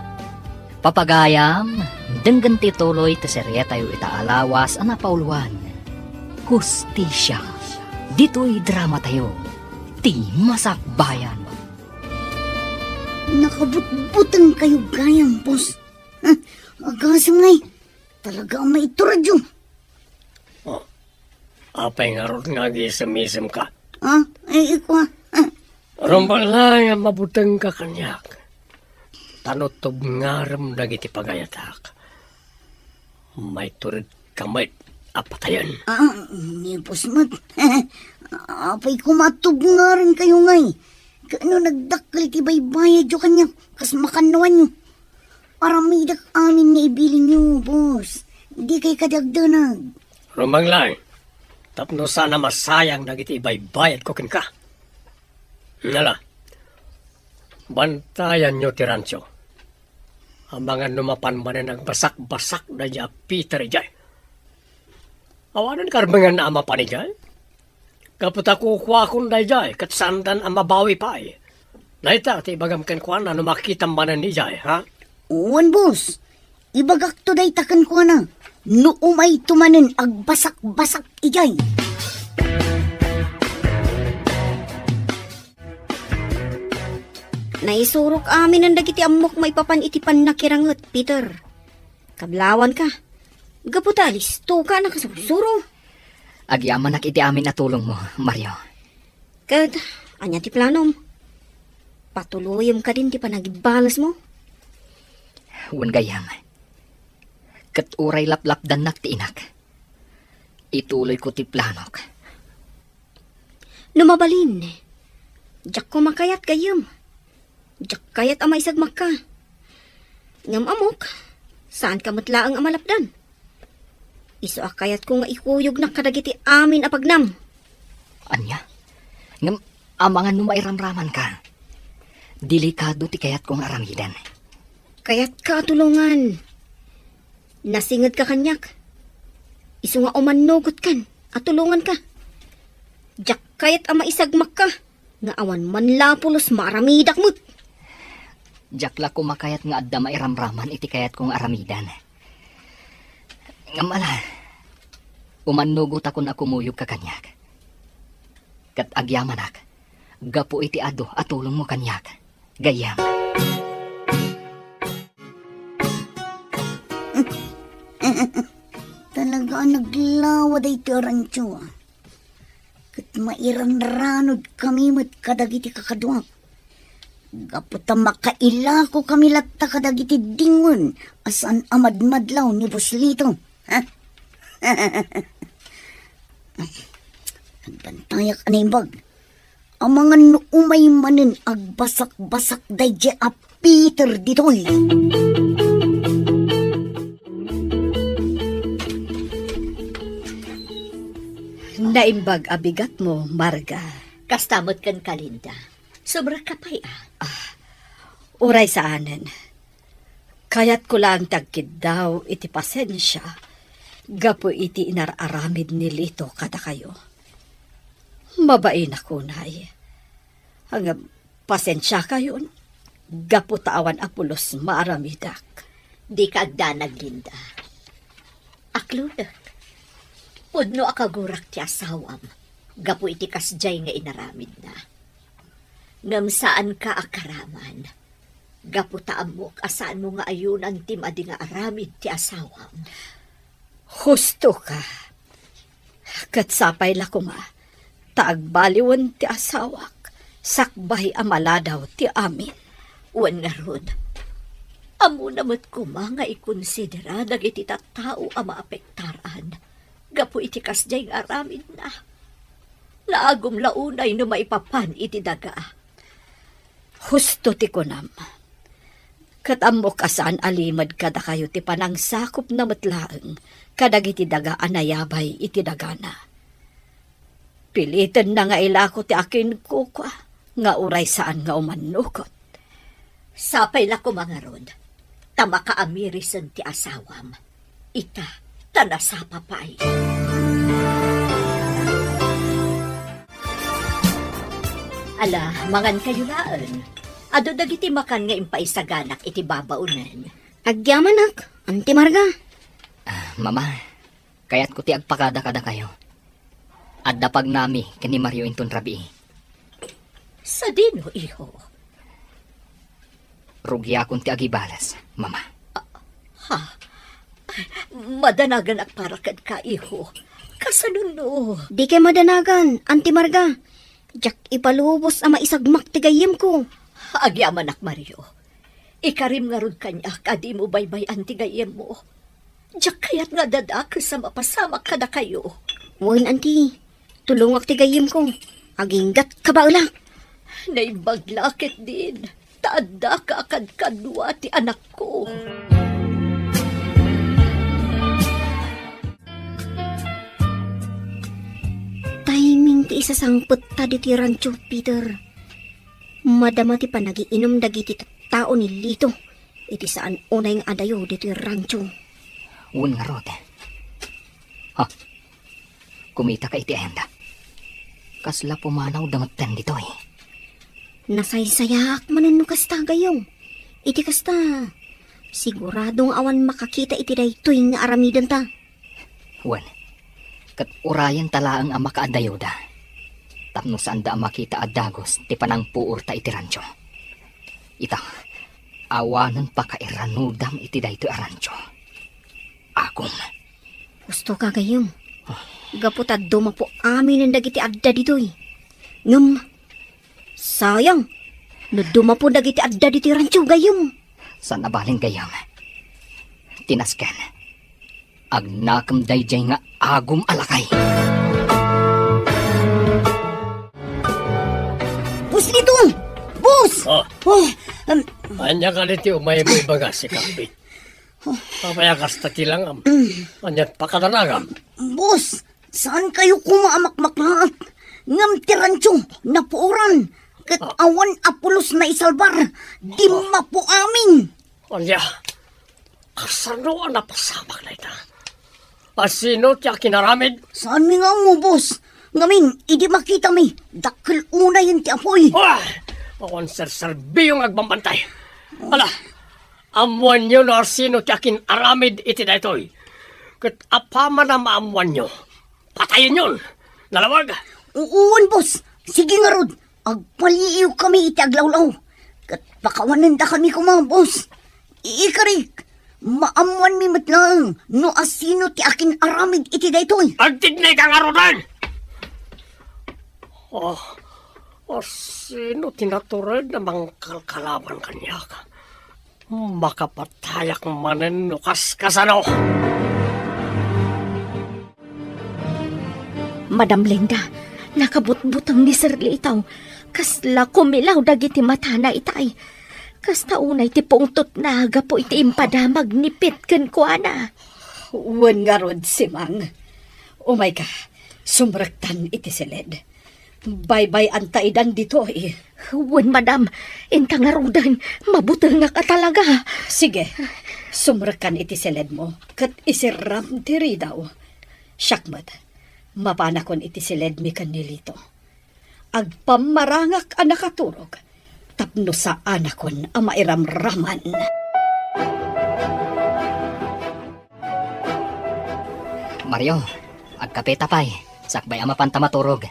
Papagayam, denggen ti tuloy ti serietayo ita a lawas a napauluan, Hustisia. Ditoy dramatayo, ti Masakbayan. Nakabutbuteng kayo gayam, boss. Huh, agasem ngay. Talaga a maituradyo. Oh, apay ngarud nga agisem-isemka? Ah, ay, ikua. Ah. Rumbeng laeng a mabutengka kaniak. Ta no tubngarem dagiti pagayatak, maituredka met a patayen. Ah, ni boss met. Apay koma a tubngarenkayo ngay. Ket no nagdakkel ti baybayadyo kaniak, kas makannawanyo. Aramidek amin nga ibilinyo, boss. Dikay kadagdanag. Rumbeng laeng, tapno saan a masayang dagiti ibaybayadko kenka. Nala, bantayanyo ti rancho. Amangan no mapan manen agbasakbasak daydiay a Peter idiay. Awanen karbenganna a mapan idiay. Gapu ta kukuakon daydiay ket saandan a mabawi pay. Dayta ti ibagam kenkuana no makitam manen idiay, ha? Wen, boss. Ibagakto dayta kenkuana no umayto manen agbasakbasak idiay. Naisurok aminen dagiti ammok maipapan iti pannakiranget, Peter. Kablawanka. Gapu ta alistoka a nakasursuro. Agyamanak iti amin a tulongmo, Mario. Ket ania ti planom? Patuloyem kadin ti panagbalesmo? Wen gayyem. Ket uray laplapdannak ti inak, ituloyko ti planok. No mabalin, diak koma kayat gayyem. Diak kayat a maisagmakka. Ngem ammok, saanka met laeng a malapdan. Isu a kayatko nga ikuyognak kadagiti amin a pagnam. Ania? Ngem amangan no mairamramanka. Delikado ti kayatko nga aramiden. Kayatka a tulongan. Nasingedka kaniak. Isu nga umannugotkan a tulonganka. Diak kayat a maisagmakka nga awan man la a pulos maaramidak met. Diak la koma kayat nga adda mairamraman iti kayatko nga aramiden. Ngem ala, umannugotakon a kumuyogka kaniak. Ket agyamanak gapu iti adu a tulongmo kaniak, gayyem. Talaga a naglawa daytoy a rancho, a. Ket mairanranod kami met kadagiti kakaduak. Gapu ta makailako kami latta kadagiti dingwen a saan a madmadlaw ni Boss Lito. Ha? Agbantayak a naimbag. Amangan no umay manen agbasakbasak daydiay a Peter ditoy. Naimbag a bigatmo, Marga. Kasta met kenka, Linda. Sobra ka pay, a. Ah, uray saanen. Kayatko laeng ti agkiddaw iti pasensia gapu iti inar-aramid ni Lito kadakayo. Mabainak unay. Ngem pasensiakayon gapu ta awan a pulos maaramidak. Dika agdanag, Linda. Aklodek. Pudno a kagurak ti asawam gapu iti kasdiay nga inaramidna. Ngem saanka a karaman. Gapu ta ammok a saanmo nga ayunan ti madi nga aramid ti asawam. Hustoka. Ket sapay la koma ta agbaliwen ti asawak sakbay a maladaw ti amin. Wen ngarud, ammona met koma nga ikonsidera dagiti tattao a maapektaran gapu iti kasdiay nga aramidna. Naagum la unay no maipapan iti daga. Husto ti kunam. Ket ammok a saan a limed kadakayo ti panangsakopna met laeng kadagiti daga a nayabay iti dagana. Pilitenna nga ilako ti akinkukua nga uray saan nga umannugot. Sapay la koma ngarud. ta makaamirisen ti asawam. Ita, ta nasapa pay. Ala, mangankayo laeng. Adu dagiti makan nga impaisaganak iti babaonen. Agyamanak, Auntie Marga. Ah, Mama, kayatko ti agpakada kadakayo. Adda pagnami ken ni Mario inton rabii. Sadino, iho? Rugiakon ti agibales, Mama. Ha? Madanaganak para kenka, iho. Kasano no? Dikay madanagan, Auntie Marga. Diak ipalubos a maisagmak ti gayyemko. Agyamanak, Mario. Ikarim ngarud kaniak a dimo baybay-an ti gayyemmo. Diak kayat nga adda dakes a mapasamak kadakayo. Wen, Auntie. Tulongak ti gayyemko. Aginggatka baelak. Naimbag la ketdin, ta addaka a kadkadua ti anakko. Timing ti isasangpetta ditoy rancho, Peter. Madama ti panagiinum dagiti tattao ni Lito iti saan unay nga adayo ditoy rancho. Wen ngarud. Ha? Kumitaka iti ayanda. Kasla pumanawda metten ditoy. Nasaysayaak manen no kasta, gayyem. Iti kasta, sigurado nga awan makakita iti daytoy nga aramidenta. Wen, ket urayenta laeng a makaadayoda. Tapno saanda a makita a dagus ti panangpuorta iti rancho. Ita, awanen pakairanudam iti daytoy a rancho. Agum. Gusto ka, gayyem. Gapu ta dumapo aminen dagiti adda ditoy. Ngem, sayang, no dumapo dagiti adda ditoy rancho, gayyem. Saan a balin, gayyem. Tinasken. Agnakem daydiay nga agum a lakay. Boss Lito! Boss! Ah. Oh, um, Ania kadi ti umaymo ibaga, si Kapit? Apay a kasta ti langam? Ania ti pakadanagam? Boss, saankayo koma a makmaklaat? Ngem ti rancho, napuoran. Ket Ah. awan a pulos maisalbar. Dimmapo amin. Ania? Kasano a napasamak dayta? Asino ti akinaramid? Saanmi nga ammo, boss. Ngamin, idi makitami, dakkel unayen ti apuy. Ah! Awan serserbio nga agbambantay. Ala, ammoanyo no asino ti akin-aramid iti daytoy. Ket apaman a maammoanyo, patayenyon. Nalawag. Wen, boss. Sige ngarud, agpaliiwkami iti aglawlaw. Ket pakawanendakami koma, boss. Ikarik, maammoanmi met laeng no asino ti akin-aramid iti daytoy. Agtignay ka ngaruden! Oh, asino ti natured a mangkalkalaban kaniak? Makapatayak manen no kaskasano. Madam Linda, nakabutbuteng ni Sir Lito. Kasla kumilaw dagiti matana itay. Kasta unay ti pungtotna gapu iti impadamag ni Pete kenkuana. Wen ngarud, Simang. Umayka, sumrektan iti siled. Baybay-anta idan ditoy. Wen, madam, inta ngaruden, mabutengak a talaga. Sige, sumrekkan iti siledmo, ket isirram ti ridaw. Siak met, mapanakon iti siledmi ken ni Lito. Agpammarangak a nakaturog, tapno saanakon a mairamraman. Mario, agkapeta pay. Sakbay a mapanta maturog.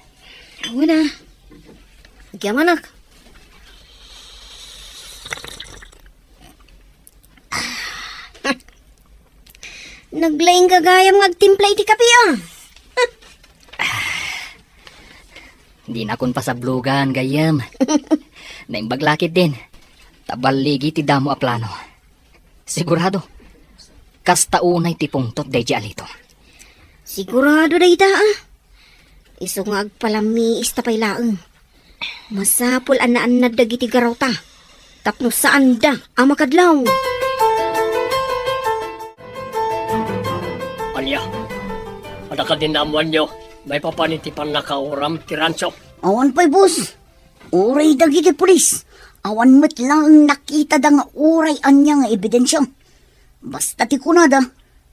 Wen a. Agyamanak. Naglaing gagayam nga agtimpla iti kape, ah. Dinakon pasablogan, gayyem. Naimbag la ketdin. Ta balligi ti damo a plano. Sigurado, kasta unay ti pungtot daydi a Lito. Sigurado dayta, ah. Isu nga agpalamiis ta pay laeng. Masapul a naannad dagiti garawta tapno saanda a makadlaw. Ania? Adda kadi naammoanyo maipapan iti pannakauram ti rancho? Awan pay, boss. Uray dagiti pulis, awan met laeng nakitada nga uray ania nga ebidensia. Basta ti kunada,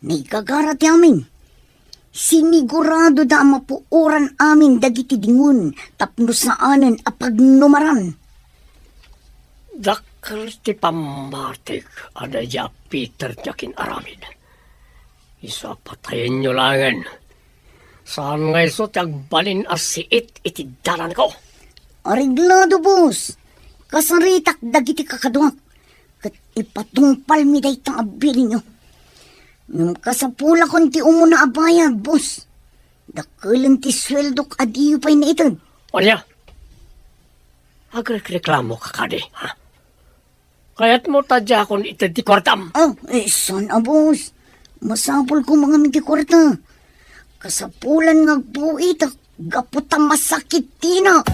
naigagara ti amin. Siniguradoda a mapuoran amin dagiti dingon tapno saanen a pagnumaran. Dakkel ti pammatik a daydi a Peter ti akin-aramid. Isu a patayenyo laengen. Saan nga isu ti agbalin a siit iti dalanko. Areglado, boss. Kasaritak dagiti kakaduak, ket ipatungpalmi dayta a bilinyo. Ngem kasapulakon ti umuna a bayad, boss. Dakkelen ti sueldok a diyo pay naited. Ania? Agrekreklamoka kadi, ha? Kayatmo ta diakon ited ti kuartam? Ah, eh, saan a, boss. Masapul koma ngamin ti kuarta. Kasapulan nga agpuitak gapu ta masakit tina.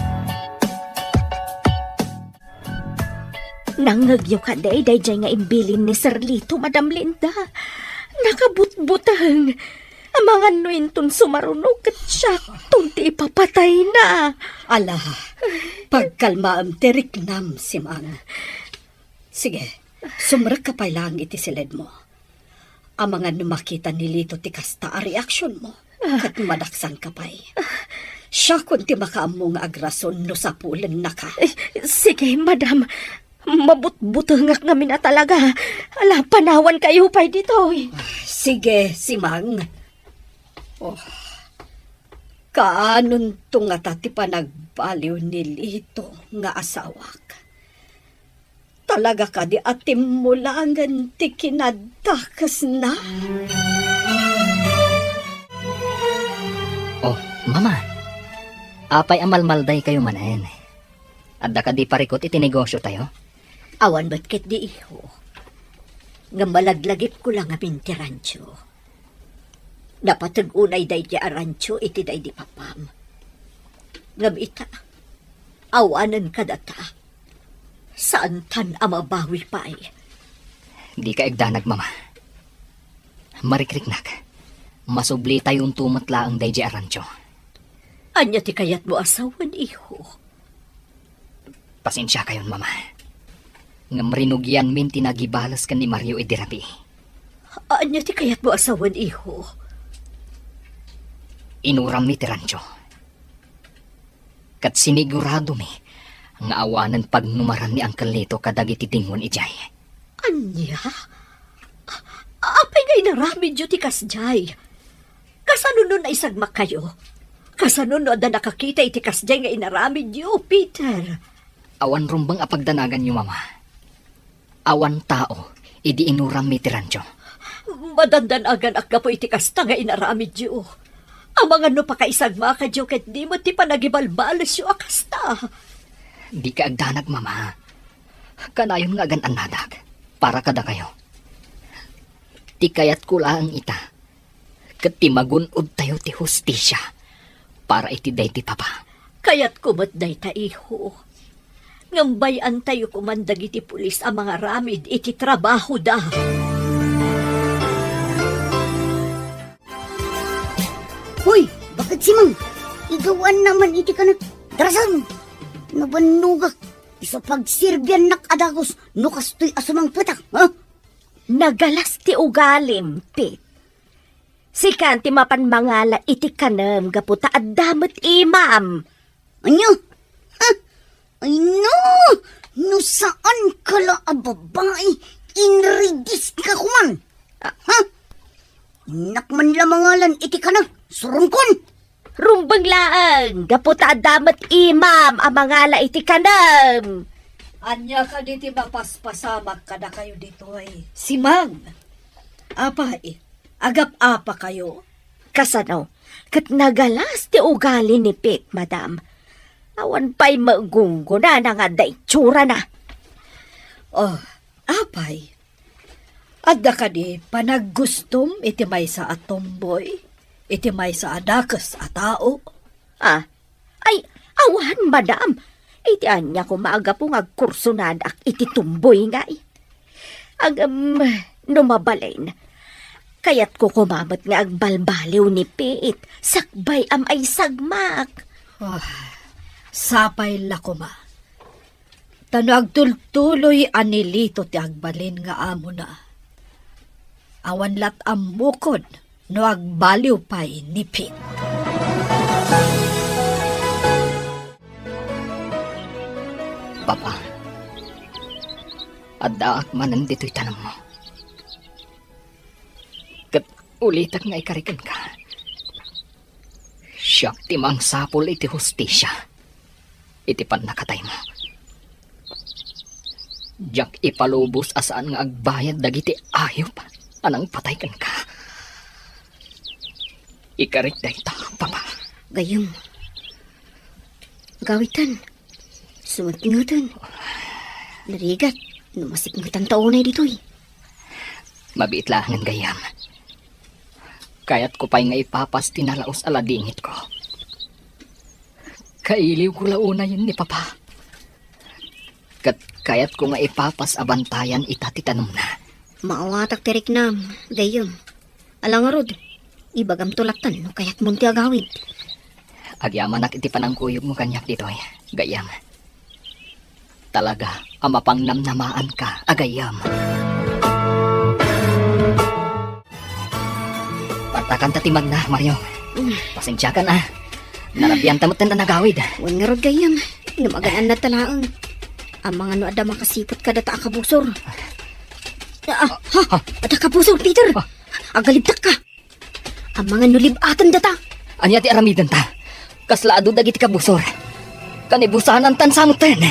Nangngegyo kadi daydiay nga imbilin ni Sir Lito, Madam Linda. Nakabutbuteng. Amangan no inton sumaruno ket siakton ti ipapatayna. Ala, pagkalmaem ti riknam, Simang. Sige, sumrekka pay laeng iti siledmo. Amangan no makita ni Lito ti kasta a reaksionmo, ket madaksanka pay. Siakon ti makaammo nga agrason no sapulennaka. Eh, sige, madam. Mabutbutengak ngamin a talaga. Ala, panawankayo pay ditoy. Sige, Simang. Oh, kaanonto ngata ti panagbaliw ni Lito nga asawak? Talaga kadi a timmulangen ti kinadakesna? Oh, Mama. Apay a malmaldaykayo manen? Adda kadi parikut iti negosiotayo? Awan met ketdi, iho. Ngem malaglagipko la ngamin ti rancho. Napateg unay daydi a rancho iti daydi papam. Ngem ita, awanen kadata. Saantan a mabawi pay. Dika agdanag, Mama. Marikriknak. Masublitayonto met laeng daydi a rancho. Ania ti kayatmo a sawen, iho? Pasensiakayon, Mama. Ngem rinugianmin ti nagibales ken ni Mario idi rabii. Ania ti kayatmo a sawen, iho? Inurammi ti rancho. Ket siniguradomi nga awanen pagnumaran ni Uncle Lito kadagiti dingon idiay. Ania? A-, apay nga inaramidyo ti kasdiay? Kasano no naisagmakkayo? Kasano no adda nakakita iti kasdiay nga inaramidyo, Peter? Awan rumbeng a pagdanaganyo, Mama. Awan tao idi inurammi ti rancho. Madandanaganak gapu iti kasta nga inaramidyo. Amangan no pakaisagmakadyo ket di met ti panagibalbalesyo a kasta. Dika agdanag, Mama. Kanayon nga agan-annadak para kadakayo. Ti kayatko laeng ita, ket ti magun-odtayo ti hustisia para iti daydi papa. Kayatko met dayta, iho. Ngem bay-antayo koman dagiti pulis a mangaramid iti trabahoda. Hoy, bakit, Simang? Igawan naman iti kanak. Darasan! Nabannogak. Isu pagserbiannak a dagus no kastoy a sumangpetak, ha? Nagalas ti ugalim, Pete. Sikan ti mapan mangala iti kanem gapu ta adda met imam. Ania? Ha? Ay no! No saanka la a babai, inridis ka koman. Ha? Innak man la mangalan iti kanem, surongkon! Rumbeng laeng, gapu ta adda met imam a mangala iti kanem. Ania kadi ti mapaspasamak kadakayo ditoy? Simang! Apay, agap-apakayo? Kasano? Ket nagalas ti ugali ni Pete, madam. Awan pay magunggona nga adda itsurana. Oh, apay, adda kadi panaggustom iti maysa a tomboy, iti maysa a dakes a tao? Ah, ay, awan, madam. Iti ania koma a gapu nga agkursonadak iti tomboy ngay? Ngem, no mabalin, kayatko koma met nga agbalbaliw ni Pete, sakbay a maisagmak. Ah, sapay la koma. Ta no agtultuloy a ni Lito ti agbalin nga amona, Awan lat' ammokod no agbaliw pay ni Pete. Papa, addaak manen ditoy tanemmo. Ket ulitek nga ikari kenka. Siak ti mangsapul iti hustisia iti pannakataymo. Diak ipalubos a saan nga agbayad dagiti ayup a nangpatay kenka. Ikarik dayta, Papa. Gayyem. Agawidtan. Sumipngeten. Narigat no masipngetanta unay ditoy. Mabiit laengen, gayyem. Kayatko pay nga ipapas ti nalaus a ladingitko. Kailiwko la unayen ni Papa. Ket kayatko nga ipapas a bantayan ita ti tanemna. Maawatak ti riknam, gayyem. Ala ngarud, ibagamto lattan no kayatmon ti agawid. Agyamanak iti panangkuyogmo kaniak ditoy, gayyem. Talaga a mapangnamnamaanka a gayyem. Partakanta ti magna, Mario. Mm. Pasensiakan, a. Narabianta metten a nagawid. Wen ngarud gayyem, no magan-annadta laeng. Amangan no adda makasiput kadata a kabusor. Ah, ha? Adda kabusor, Peter. Ah. Agalibdakka. Amangan no lib-atendata. Ania ti aramidenta? Kasla adu dagiti kabusor. Kanibusanantan sa metten.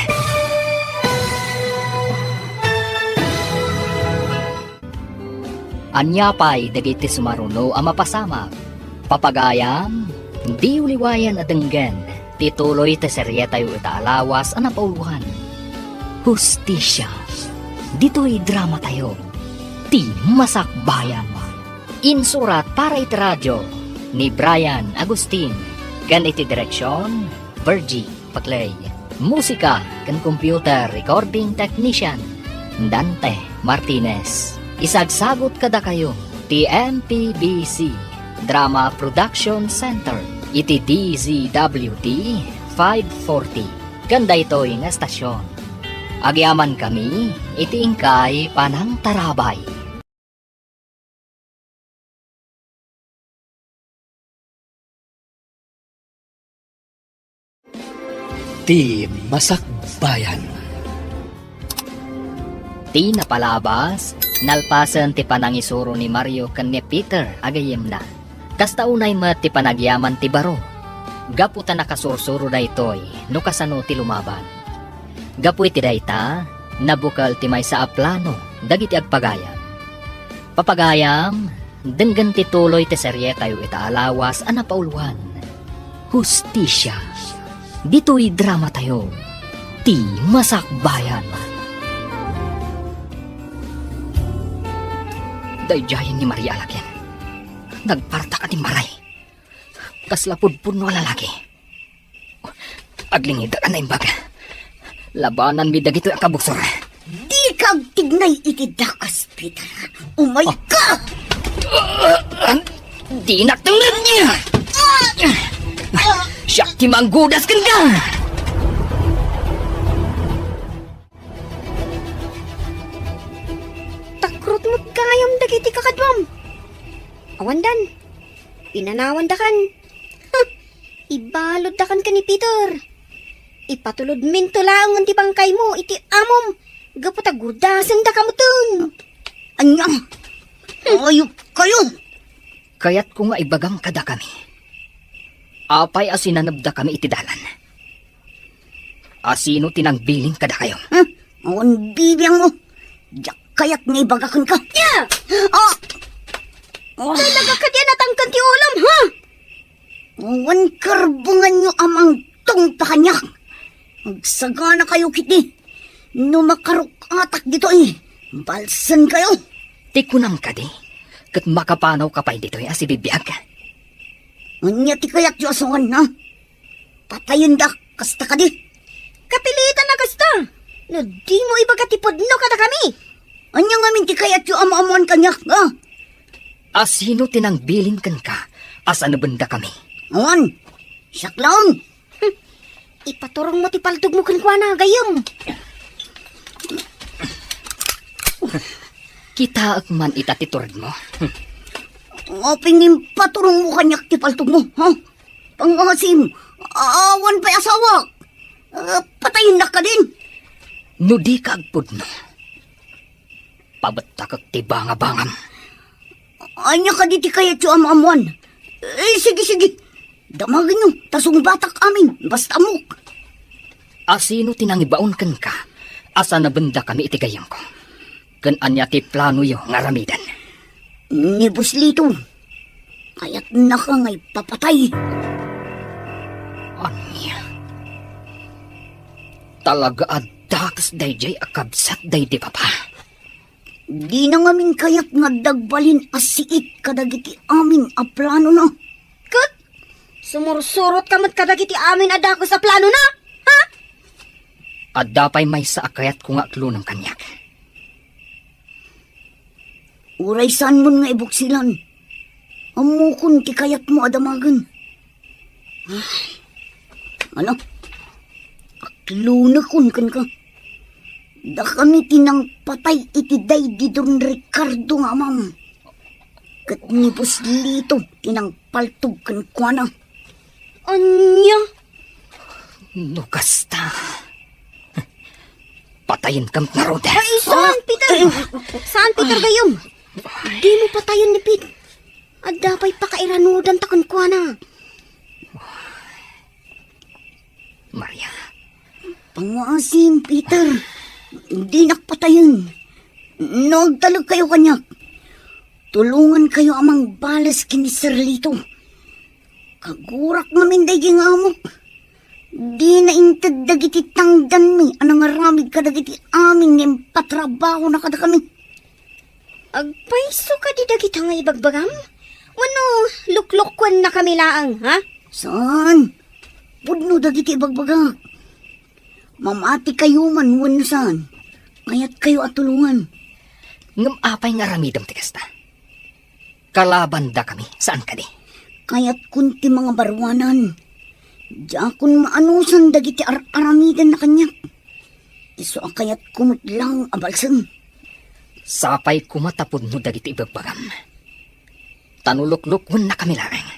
Ania pay dagiti sumaruno a mapasamak? Papagayam, diyo liwayan a denggen ti tuloy ti serietayo ita a lawas a napauluan, Hustisia. Ditoy dramatayo, Ti Masakbayan. Insurat para iti radio ni Brian Agustin ken iti direksion, Virgie Paclay. Musika ken computer recording technician, Dante Martinez. Isagsagut kadakayo ti M P B C Drama Production Center iti D Z W T five forty ken daytoy nga estasion. Agyamankami iti inkay panangtarabay. Ti Masakbayan. Ti napalabas, nalpasen ti panangisuro ni Mario ken ni Peter a gayyemna. Kasta unay met ti panagyaman ti baro. Gapu ta nakasursuro daytoy no kasano ti lumaban. Gapu iti dayta, nabukel ti maysa a plano dagiti agpagayam. Papagayam, denggen ti tuloy ti serietayo ita a lawas a napauluan, Hustisia. Ditoy dramatayo, Ti Masakbayan. Daydiayen ni Maria a laki. Nagpartak a dimmaray. Kasla pudpudno a lalaki. Aglingidak a naimbag. Labananmi dagitoy a kabusor. Dika agtignay iti dakas, Peter. Umayka! Ah! Dinak tengngen! Siak ti manggudas kenka! Takrot met gayam dagiti kakaduam. Awandan. Pinanawandakan. Huh! Ibaluddakan ken ni Peter. Ipatulodminto laengen ti bangkaymo iti amom gapu ta gurdasendaka metten. Ania? Ayupkayo! Kayatko nga ibagam kadakami. Apay a sinanebdakami iti dalan? Asino ti nangbilin kadakayo? Hmm? Awan bibiangmo. Diak kayat nga ibaga kenka. Ya! Ah! Ah! Talaga kadi a natangken ti ulam, ha? Awan karbenganyo a mangtungpa kaniak. Agsaganakayo ketdi. No makaruk-atak ditoy, balsenkayo. Ti kunam kadi, ket makapanawka pay ditoy a sibibiag? Ania ti kayatyo a suan, ha? Patayendak, kasta kadi? Kapilitan a kasta. No dimo ibaga ti pudno kadakami. Ania ngamin ti kayatyo a maammoan kaniak, a? Asino ti nangbilin kenka a sanebendakami? Awan, siak laeng. Hmm. Ipaturongmo ti paltogmo kenkuana, gayyem. Kitaek man ita ti turedmo. Apay nga impaturongmo kaniak ti paltogmo, ha? Pangasim, awan pay asawak. Ah, patayennak kadin. No dika agpudno, pabettakek ti bangabangam. Ania kadi ti kayatyo a maammoan? Eh, sige, sige. Damagenyo, ta sungbatak amin, basta ammok. Asino ti nangibaon kenka a sanabendakami iti gayyemko? Ken ania ti planoyo nga aramiden? Ni Boss Lito, kayatnaka nga ipapatay. Ania? Talaga a dakes daydiay a kabsat daydi papa. Dina ngamin kayat nga adda agbalin a siit kadagiti amin a planona. Ket sumursurotka met kadagiti amin a dakes a planona? Ha? Adda pay maysa a kayatko nga atlonem kaniak. Uray saanmon nga ibuksilan, ammokon ti kayatmo a damagen. Ay, ano? Aklonekon kenka. Dakami ti nangpatay iti daydi Don Ricardo nga amam. Ket ni Boss Lito ti nangpaltog kenkuana. Ania? No kasta, patayenka ngarud. Ay, saan, Peter? Saan, Peter, gayyem? Dimo patayen ni Pete. Adda pay pakairanudanta kenkuana. Maria. Panguasim, Peter. Dinak patayen. No agtalekkayo kaniak, tulongankayo a mangbales ken ni Sir Lito. Kagurak ngamin daydi nga amok. Dina inted dagiti tangdanmi a nangaramid kadagiti amin nga impatrabahona kadakami. Agpayso kadi dagita nga ibagbagam? Wenno luklukkuennakami laeng, ha? Saan? Pudno dagiti ibagbagak. Mamatikayo man wenno saan, kayatkayo a tulongan. Ngem apay nga aramidem ti kasta? Kalabandakami, saan kadi? Kayatkon ti mangabaruanan. Diakon maanusan dagiti ar-aramidenna kaniak. Isu a kayatko met laeng a balsem. Sapay koma ta pudno dagiti ibagbagam. Ta no luklukkuennakami laeng,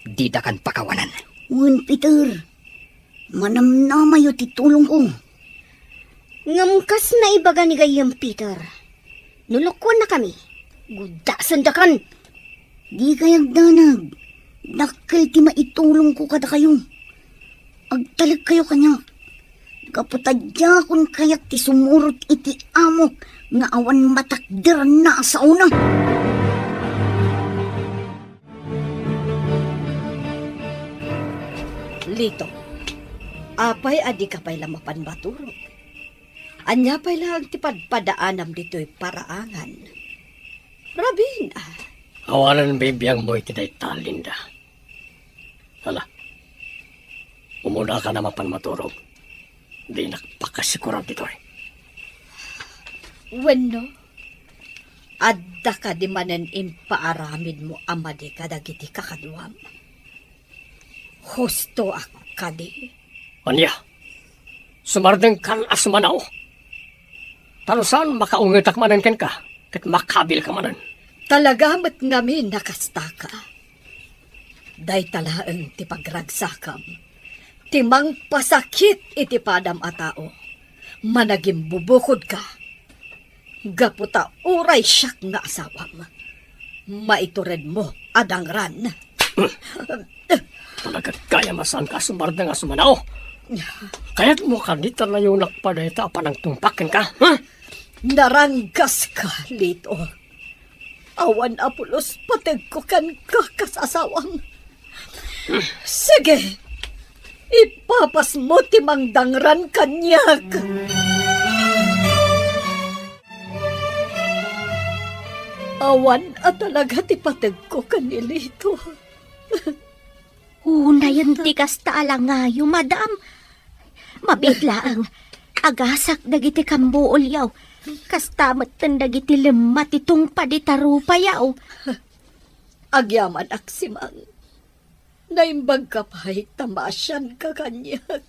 didakan pakawanan. Wen, Peter, manamnamayo ti tulongko. Ngem kas naibaga ni gayyem Peter, no lukkuennakami, guddasendakan. Dikay agdanag. Dakkel ti maitulongko kadakayo. Agtalekkayo kaniak. Gapu ta diakon kayat ti sumurot iti amok nga awan matakderanna a saona. Lito, apay a dika pay la mapan maturog? Ania pay laeng ti padpadaanam ditoy paraangan? Rabin, a. Awanen bibiangmo iti dayta, Linda. Ala, umunaka a mapan maturog. Dinak pakasikuran ditoy. Wenno, adda kadi manen impaaramidmo a madi kadagiti kakaduam? Husto a kadi? Ania? Sumardengkan a sumanao? Ta no saan, makaungetak manen kenka, ket makabilka manen. Talaga met ngamin a kastaka. Dayta laeng ti pagragsakam, ti mangpasakit iti padam a tao. Managimbubukodka. Gapu ta uray siak nga asawam, maituredmo a dangran. Talaga gayam a saanka a sumardeng a sumanao. Kayatmo kadi ta layonak pay dayta a panangtungpak kenka, ha? Naranggaska, Lito. Awan a pulos pategko kenka kas asawam. Sige, ipapasmo ti mangdangran kaniak. Awan a talaga ti pategko ken ni Lito. Unayen ti kasta a langayo, madam. Mabiit laeng, agasak dagiti kambuolyo. Kasta metten dagiti lemma ti tungpad ita rupayo. Agyamanak, Simang. Naimbagka pay ta maasianka kaniak.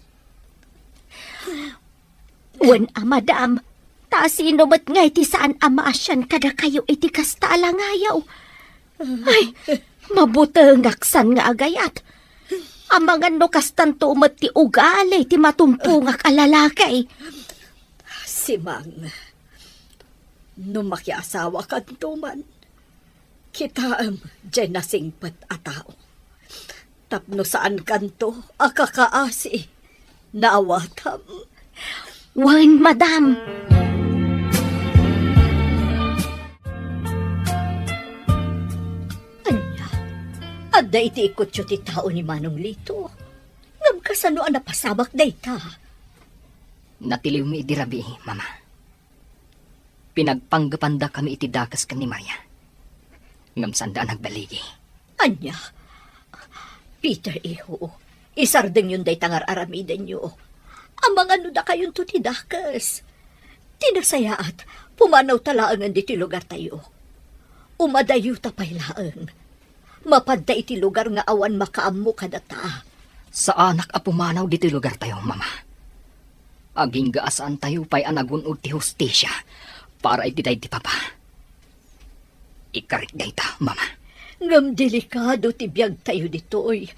Wen a, madam, Ta sino met ngay ti saan a maasian kadakayo iti kasta a langayaw? Ay, mabutengak san nga agayat. Amangan no kastanto met ti ugali ti matumpongak a lalaki. Simang, no makiasawakanto man, kitaem diay nasingpet a tao. Tapno saankanto a kakaasi. Naawatam. Wen, madam. Ania? Adda iti ikutyo ti tao ni Manong Lito. Ngem kasano a napasamak dayta? Natiliwmi idi rabii, Mama. Pinagpanggepandakami iti dakes ken ni Maria. Ngem sanda a nagbaligi. Ania? Peter, iho, isardengyon dayta nga ar-aramidenyo. Amangan no dakayonto ti dakes. Ti nasayaat, pumanawta laengen ditoy lugartayo. Umadayota pay laeng. Mapadta iti lugar nga awan makaammo kadata. Saanak a pumanaw ditoy lugartayo, Mama. Agingga a saantayo pay a nagun-od ti hustisia para iti daydi papa. Ikarik dayta, Mama. Ngem delikado ti biagtayo ditoy.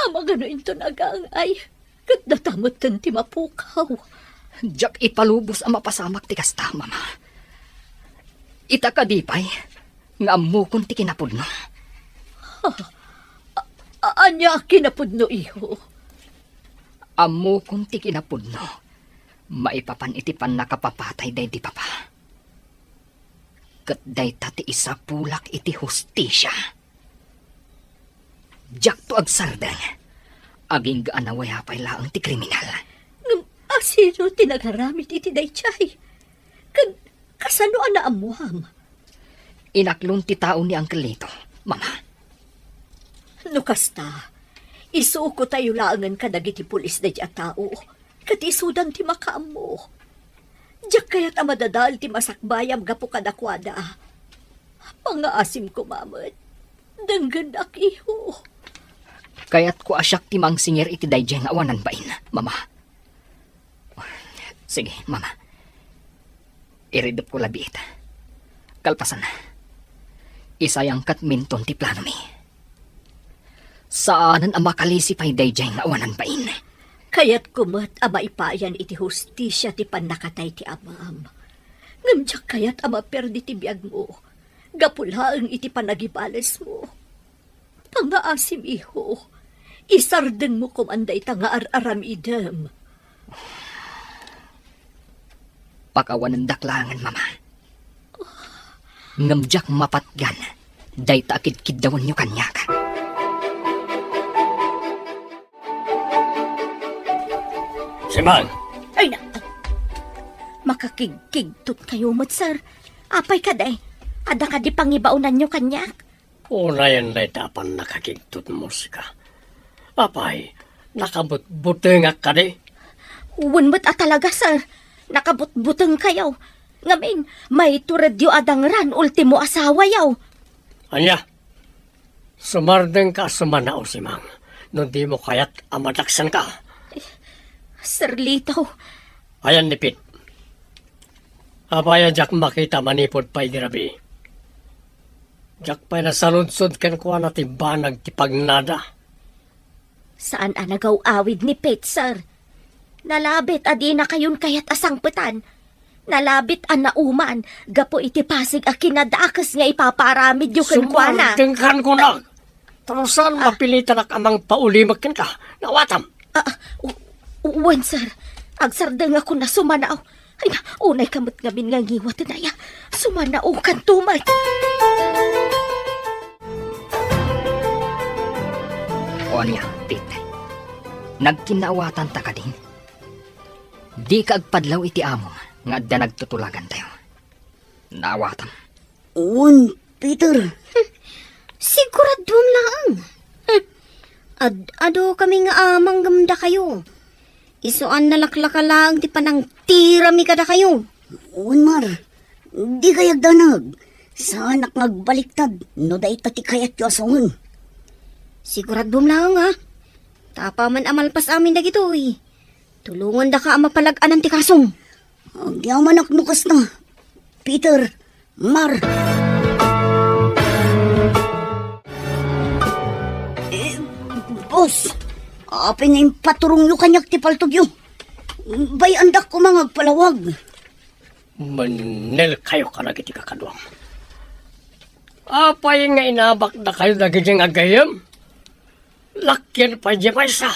Amangan no inton agangay, ket data metten ti mapukaw. Diak ipalubos a mapasamak ti kasta, Mama. Ita kadi pay nga ammokon ti kinapudno. A-, ania a kinapudno, iho? Ammokon ti kinapudno maipapan iti pannakapapatay daydi papa. Ket dayta ti isapulak iti hustisia. Diakto agsardeng. Agingga a nawaya pay laeng ti kriminal. Ngem asino ti nagaramid iti daydiay? Ken kasano a naammuam? Inaklon ti tao ni Uncle Lito, Mama. No kasta, isukotayo laengen kadagiti pulis daydiay a tao. Ket isudan ti makaammo. Diak kayat a madadael ti masakbayam gapu kadakuada. Pangaasim koma met. Denggennak, iho. Kayatko a siak ti mangsingir iti daydiay nga awanan bain, Mama. Sige, Mama. Iridepko la biit. Kalpasan, isayangkat minton ti planomi. Saanen a makalisi pay daydiay nga awanan bain. Kayatko met a maipayan iti hustisia ti pannakatay ti amam. Ngem diak kayat a maperdi ti biagmo gapu laeng iti panagibalesmo. Pangaasim, iho. Isardengmo koman dayta nga ar-aramidem. Pakawanendak laengen, Mama. Ngem diak mapatgan dayta a kidkiddawanyo kaniak. Simang! Ay, na-, makakigkigtot kayo met, sir. Apay kadi? Adda kadi pangibaonanyo kaniak? Unayen dayta a pannakakigtotmo, sika. Apay, nakabutbutengak kadi? Wen met a talaga, sir. Nakabutbutengkayo. Ngamin, maituredyo a dangran ultimo asawayo. Ania? Sumardengka a sumanao, Simang, no dimo kayat a madaksanka. Sir Lito. Ayan ni Pete. Apay a diak makita manipud pay idi rabii? Diak pay nasaludsod kenkuana ti banag ti pagnada. Saan a nagaw-awid ni Pete, sir. Nalabit a dinakayon kayat a sangpetan. Nalabit a nauman gapu iti pasig a kinadakes nga ipapaaramidyo kenkuana. Sumardengkan kunak. Tapno saan mapilitanak a mangpaulimek kenka. Naawatam. Ah, ah, u-, u-, wen, sir. Agsardengakon a sumanao. Ay, na, unayka met ngamin nga ngiwaten aya. Sumanaokanto met. O ania, Pete? Nagkinnaawatanta kadi? Dika agpadlaw iti amom nga adda nagtutulagantayo. Naawatam. Wen, Peter. Siguraduam laeng. Hmm. Ad-adu kami nga amang ngem dakayo. Isu a nalaklaka laeng ti panangtirami kadakayo. Wen, Mar. Dikay agdanag. Saanak nga agbaliktad no dayta ti kayatyo a sawen. Siguraduam laeng, a. Ta apaman a malpas amin dagitoy, tulongandaka a mapalag-anan ti kasom. Agyamanak no kasta, Peter, Mar. Eh, boss, apay nga impaturongyo kaniak ti paltogyo? Bay-andak koma nga agpalawag. Mannel kayo kadagiti kakaduam. Apay nga inabakda kayo dagiti nga gayyem? Lakyan pay di maysa.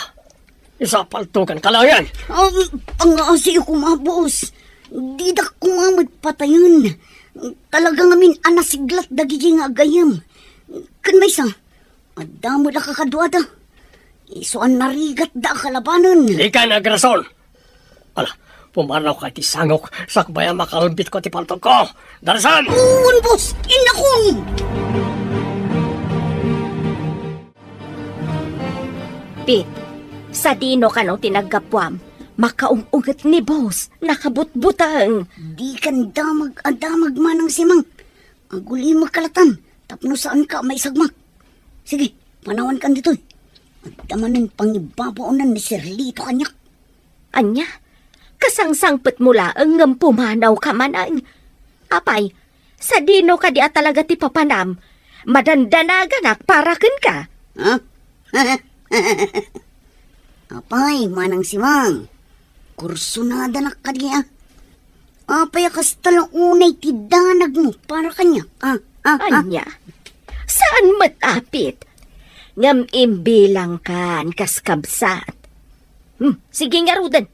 Isu a paltogan ka laengen. Um, pangaasiyo koma, boss. Didak koma met patayen. Talaga ngamin a nasiglat dagiti nga gayyem. Ken maysa, adda met a kakaduada. Isu a narigatda a kalabanen. Dika nga agrason. Ala, pumanaw ka iti sangok, sakbay a makalbitko ti paltogko. Darsan! Wen, boss! Innakon! Pete, sadino kano ti naggapuam? Makaung-unget ni boss, nakabutbuteng. Dikan damag a damag, Manang Simang. Agulimekka latta tapno saanka a maisagmak. Sige, panawankan ditoy. Adda manen pangibabaonan ni Sir Lito kaniak. Ania? Kasangsangpetmo laeng ngem pumanawka manen. Apay, sadino kadi a talaga ti papanam? Madandanaganak para kenka. Ha? Apay, Manang Simang, kursunadanak kadi a? Apay a kasta la unay ti danagmo para kaniak? Ah, ah, ah. Ania? Saan met, Pete? Ngem imbilangkan kas kabsat. Hmm, sige ngaruden.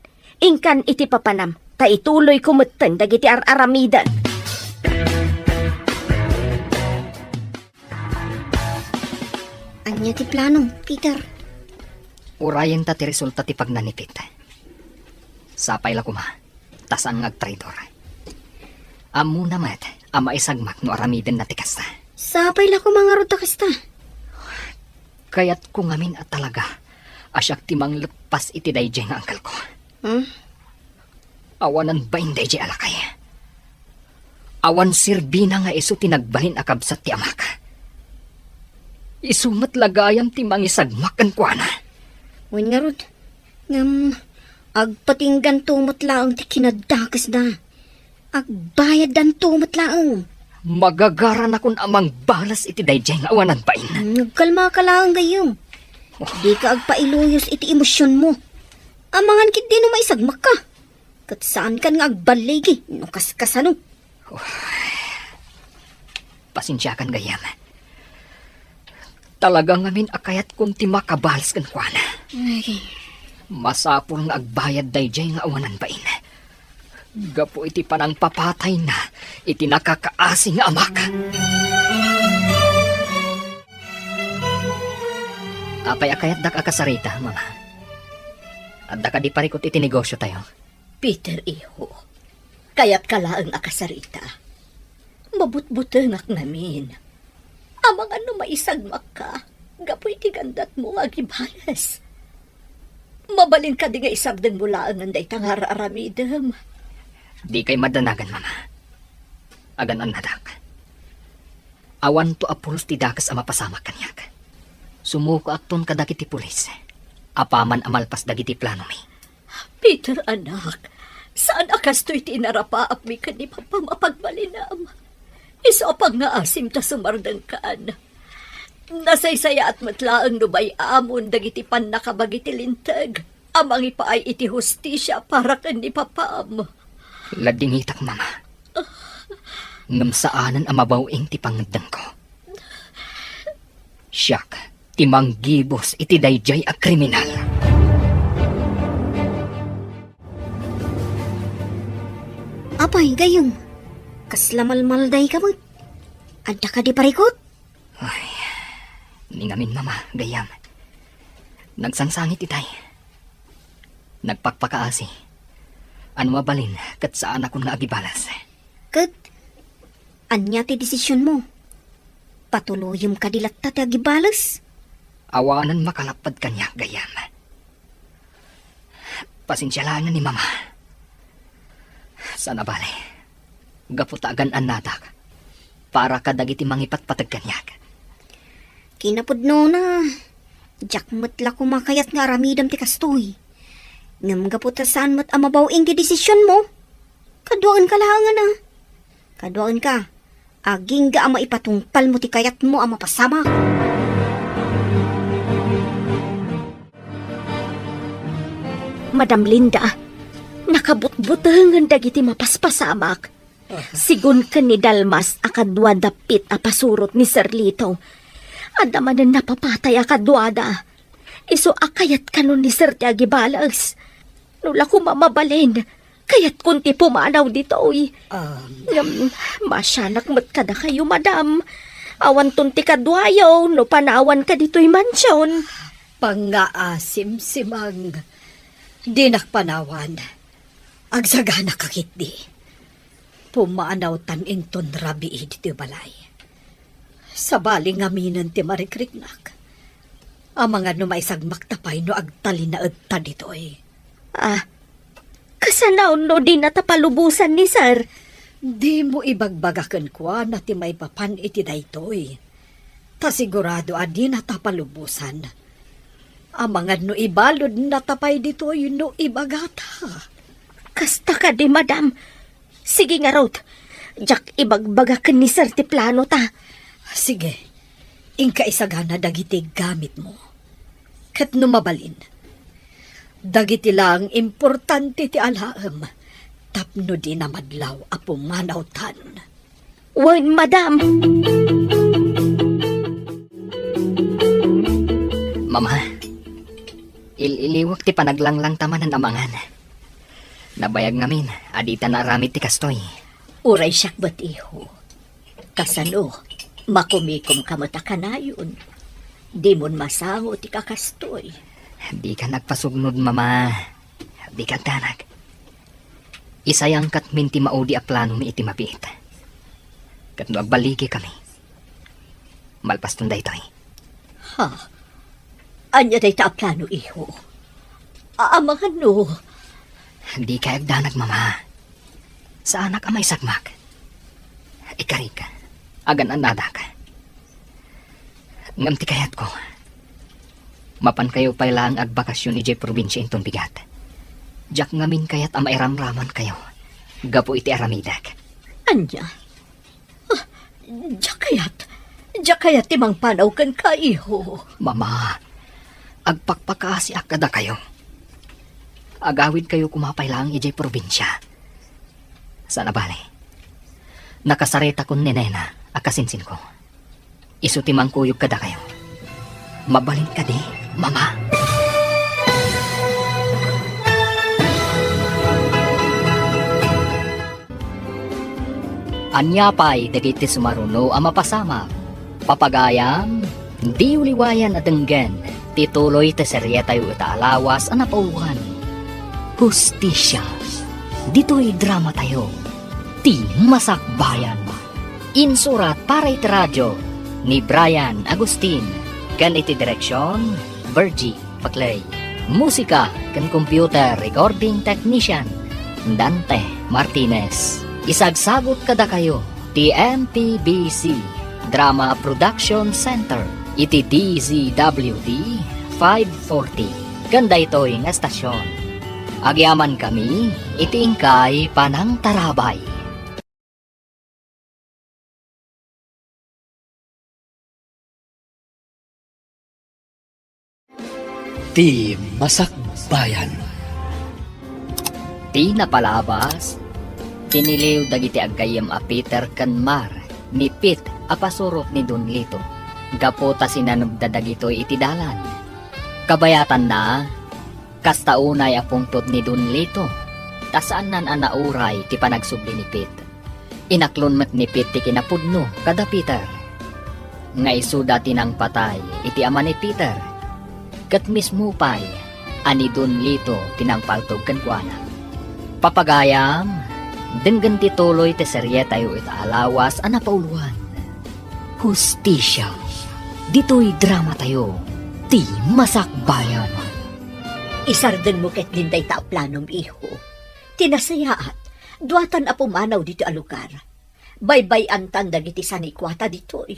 Inkan iti papanam, ta ituloyko metten dagiti ar-aramidem. Ania ti planom, Peter? Urayenta ti resulta ti pagnanipit. Sapay la koma, ta saan nga agtraidor. Ammona met a maisagmak no aramidenna ti kasta. Sapay la koma ngarud ta kasta. Kayatko ngamin a talaga a siak ti mangleppas iti daydiay nga angkelko. Hmm? Awanan bain daydiay a lakay. Awan serbina nga isu ti nagbalin a kabsat ti amak. Isu met la gayam ti mangisagmak kenkuana. Wen ngarud, ngem agpatingganto met laeng ti kinadakesda. Agbayaddanto met laeng. Magagaranakon a mangbales iti daydiay nga awanan bain. Hmm, agkalmaka laeng gayyem. Oh. Dika agpailuyos iti emosionmo. Amangan ketdi no maisagmakka. Ket saankan nga agballigi no kaskasano. Pasensiakan gayyem. Talaga ngamin a kayatkon ti makabales kenkuana. Ay. Masapul nga agbayad daydiay nga awanan bain. Gapu iti panangpapatayna iti nakakaasi nga amak. Apay a kayatdak a kasarita, Mama? Adda kadi parikut iti negosiotayo? Peter, iho, kayatka laeng a kasarita. Mabutbutengak ngamin. Amangan no maisagmakka gapu iti gandatmo nga agibales. Mabalin kadi nga isardengmo laengen dayta nga ar-aramidem? Dikay madanagan, Mama. Agan-annadak. Awanto a pulos ti dakes a mapasamak kaniak. Sumukoakton kadagiti pulis. Apaman a malpas dagiti planomi. Peter, anak, saan a kastoy ti inarapaapmi ken ni Papam a pagbalinam. Isu a pangngaasim ta sumardengkan. Nasaysayaat met laeng no bay-amon dagiti pannakabagi ti Linteg a mangipaay iti hustisia para ken ni Papam. Ladingitak, Mama. Ngem saanen a mabaw-ing ti pangngeddengko. Siak ti manggibus iti daydiay a kriminal. Apay, gayyem, kasla malmaldayka met. Adda kadi parikut? Ay, ni ngamin, Mama, gayyem. Nagsangsangit itay. Nagpakpakaasi. Ania mabalin ket saanakon nga agibales. Ket ania ti desisionmo? Patuloyem kadi latta ti agibales? Awanen makalapped kaniak, gayyem. Pasensia laengen ni Mama. Saan a bale, gapu ta agan-annadak para kadagiti mangipatpateg kaniak. Kinapudnona, diak met la koma kayat nga aramidem ti kastoy. Ngem gapu ta saan met a mabaw-ing ti desisionmo, Kaduaenka laengen a. Kaduaenka. Agingga a maipatungpalmo ti kayatmo a mapasamak. Madam Linda, nakabutbutengen dagiti mapaspasamak. Sigun ken ni Dalmas a kadua dapit a pasurot ni Sir Lito. Adda manen napapatay a kaduada. Isu a kayat kano ni Sir ti agibales. No la koma mabalin, kayatkon ti pumanaw ditoy. Um, Ngem, masianak met kadakayo, madam. Awanton ti kaduayo no panawanka ditoy mansion. Pangngaasim, Simang. Dinak panawan. Agsagana ka ketdi. Pumanawtan inton rabii ditoy balay. Sabali ngaminen ti marikriknak. Amangan no maisagmak ta pay no agtalinaedta ditoy. Ah, kasano no dinata palubosan ni Sir? Dimo ibagbaga kenkuana ti maipapan iti daytoy. Ta sigurado a dinata palubosan. Amangan no ibaludnata pay ditoy no ibagata. Kasta kadi, madam. Sige ngarud, diak ibagbaga ken ni Sir ti planota. Sige, inka isagana dagiti gamitmo. Ket no mabalin, dagiti laeng importante ti alaem tapno dina madlaw a pumanawtan. Wen, madam. Mama, il-iliwek ti panaglanglangta manen a mangan. Nabayag ngamin a dita naaramid ti kastoy. Uray siak met, iho. Kasano, makumikomka met a kanayon. Dimon masango ti kakastoy. Dika agpasugnod, Mama. Dika agdanag. Isayangkatmin ti maudi a planomi iti mabiit. Ket no agballigikami, malpaston daytoy. Ha? Ania dayta a plano, iho? A-, amangan no? Dika agdanag, Mama. Saanak a maisagmak. Ikarik, agan-annadak. Ngem ti kayatko, mapankayo pay laeng agbakasyon idiay probinsia inton bigat. Diak ngamin kayat a mairamramankayo gapu iti aramidek. Ania? Ah, diak kayat, diak kayat ti mangpanaw kenka, iho. Mama, agpakpakaasiak kadakayo. Agawidkayo koma pay laeng idiay probinsia. Saan a bale, nakasaritakon ni Nena a kasinsinko. Isu ti mangkuyog kadakayo. Mabalin kadi, Mama? Ania pay dagiti sumaruno a mapasamak? Papagayam, diyo liwayan a denggen ti tuloy ti serietayo ita a lawas a napauloan, Hustisia. Ditoy dramatayo, Ti Masakbayan. Insurat para iti radio ni Brian Agustin ken iti direksion, Virgie Paclay. Musika ken computer recording technician, Dante Martinez. Isagsagut kadakayo ti M P B C Drama Production Center iti D Z W T five forty ken daytoy nga estasion. Agyamankami iti inkay panangtarabay. Ti Masakbayan. Ti napalabas, tiniliw dagiti aggayyem a Peter ken Mar ni Pete a pasurot ni Don Lito, gapu ta sinanebda dagitoy iti dalan. Kabayatanna, kasta unay a pungtot ni Don Lito, ta saannan a nauray ti panagsubli ni Pete. Inaklon met ni Pete ti kinapudno kada Peter. Nga isuda ti nangpatay iti ama ni Peter, ket mismo pay a ni Don Lito ti nangpaltog kenkuana. Papagayam, denggen ti tuloy ti serietayo ita a lawas a napauloan, Hustisia. Ditoy dramatayo, Ti Masakbayan. Isardengmo ketdin dayta a planom, iho. Ti nasayaat, duatan a pumanaw ditoy a lugar. Baybay-antan dagiti sanikuata ditoy.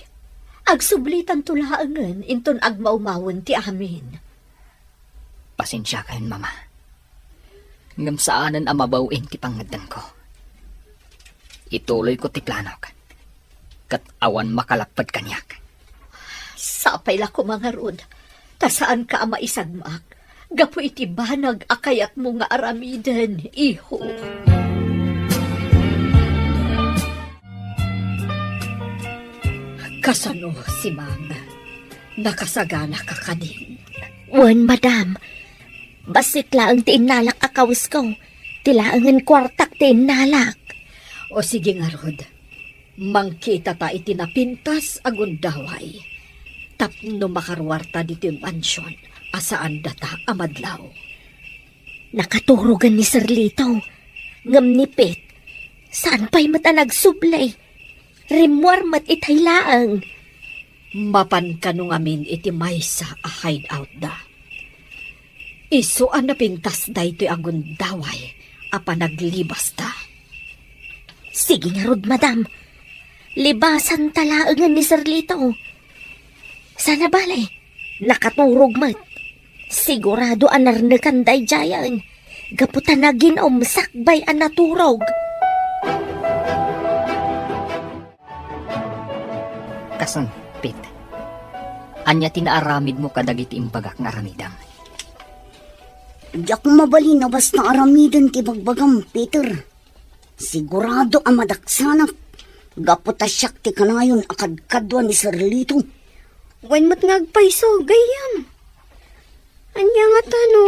Agsublitanto laengen inton agmaumawen ti amin. Pasensiakayon, Mama. Ngem saanen a mabaw-in ti pangngeddengko. Ituloyko ti planok, ket awan makalapped kaniak. Sapay la koma ngarud, ta saanka a maisagmak gapu iti banag a kayatmo nga aramiden, iho. Kasano, Simang? Nakasaganaka kadin? Wen, madam. Bassit laeng ti innalak a kawesko. Ti laengen kuartak ti innalak. O sige ngarud, mangkitata iti napintas a gundaway tapno makaruarta ditoy mansion a saan data a madlaw. Nakaturogen ni Sir Lito, ngem ni Pete, saan pay met a nagsubli. Rimmuar met itay laeng. Mapan kano ngamin iti maysa a hideout da. Isu a napintas daytoy a gundaway a panaglibasta. Sige ngarud, madam. Libasanta laengen ni Sir Lito. Sana bale, nakaturog met. Sigurado a narnekan daydiayen, gapu ta nagin-om sakbay a naturog. Kason, Pete, ania ti naaramidmo kadagiti imbagak nga aramidem? Diak mabalin a basta aramiden ti ibagbagam, Peter. Sigurado a madaksanak, gapu ta siak ti kanayon a kadkadua ni Sir Lito. Wen met nga agpayso, gayyem. Ania ngata no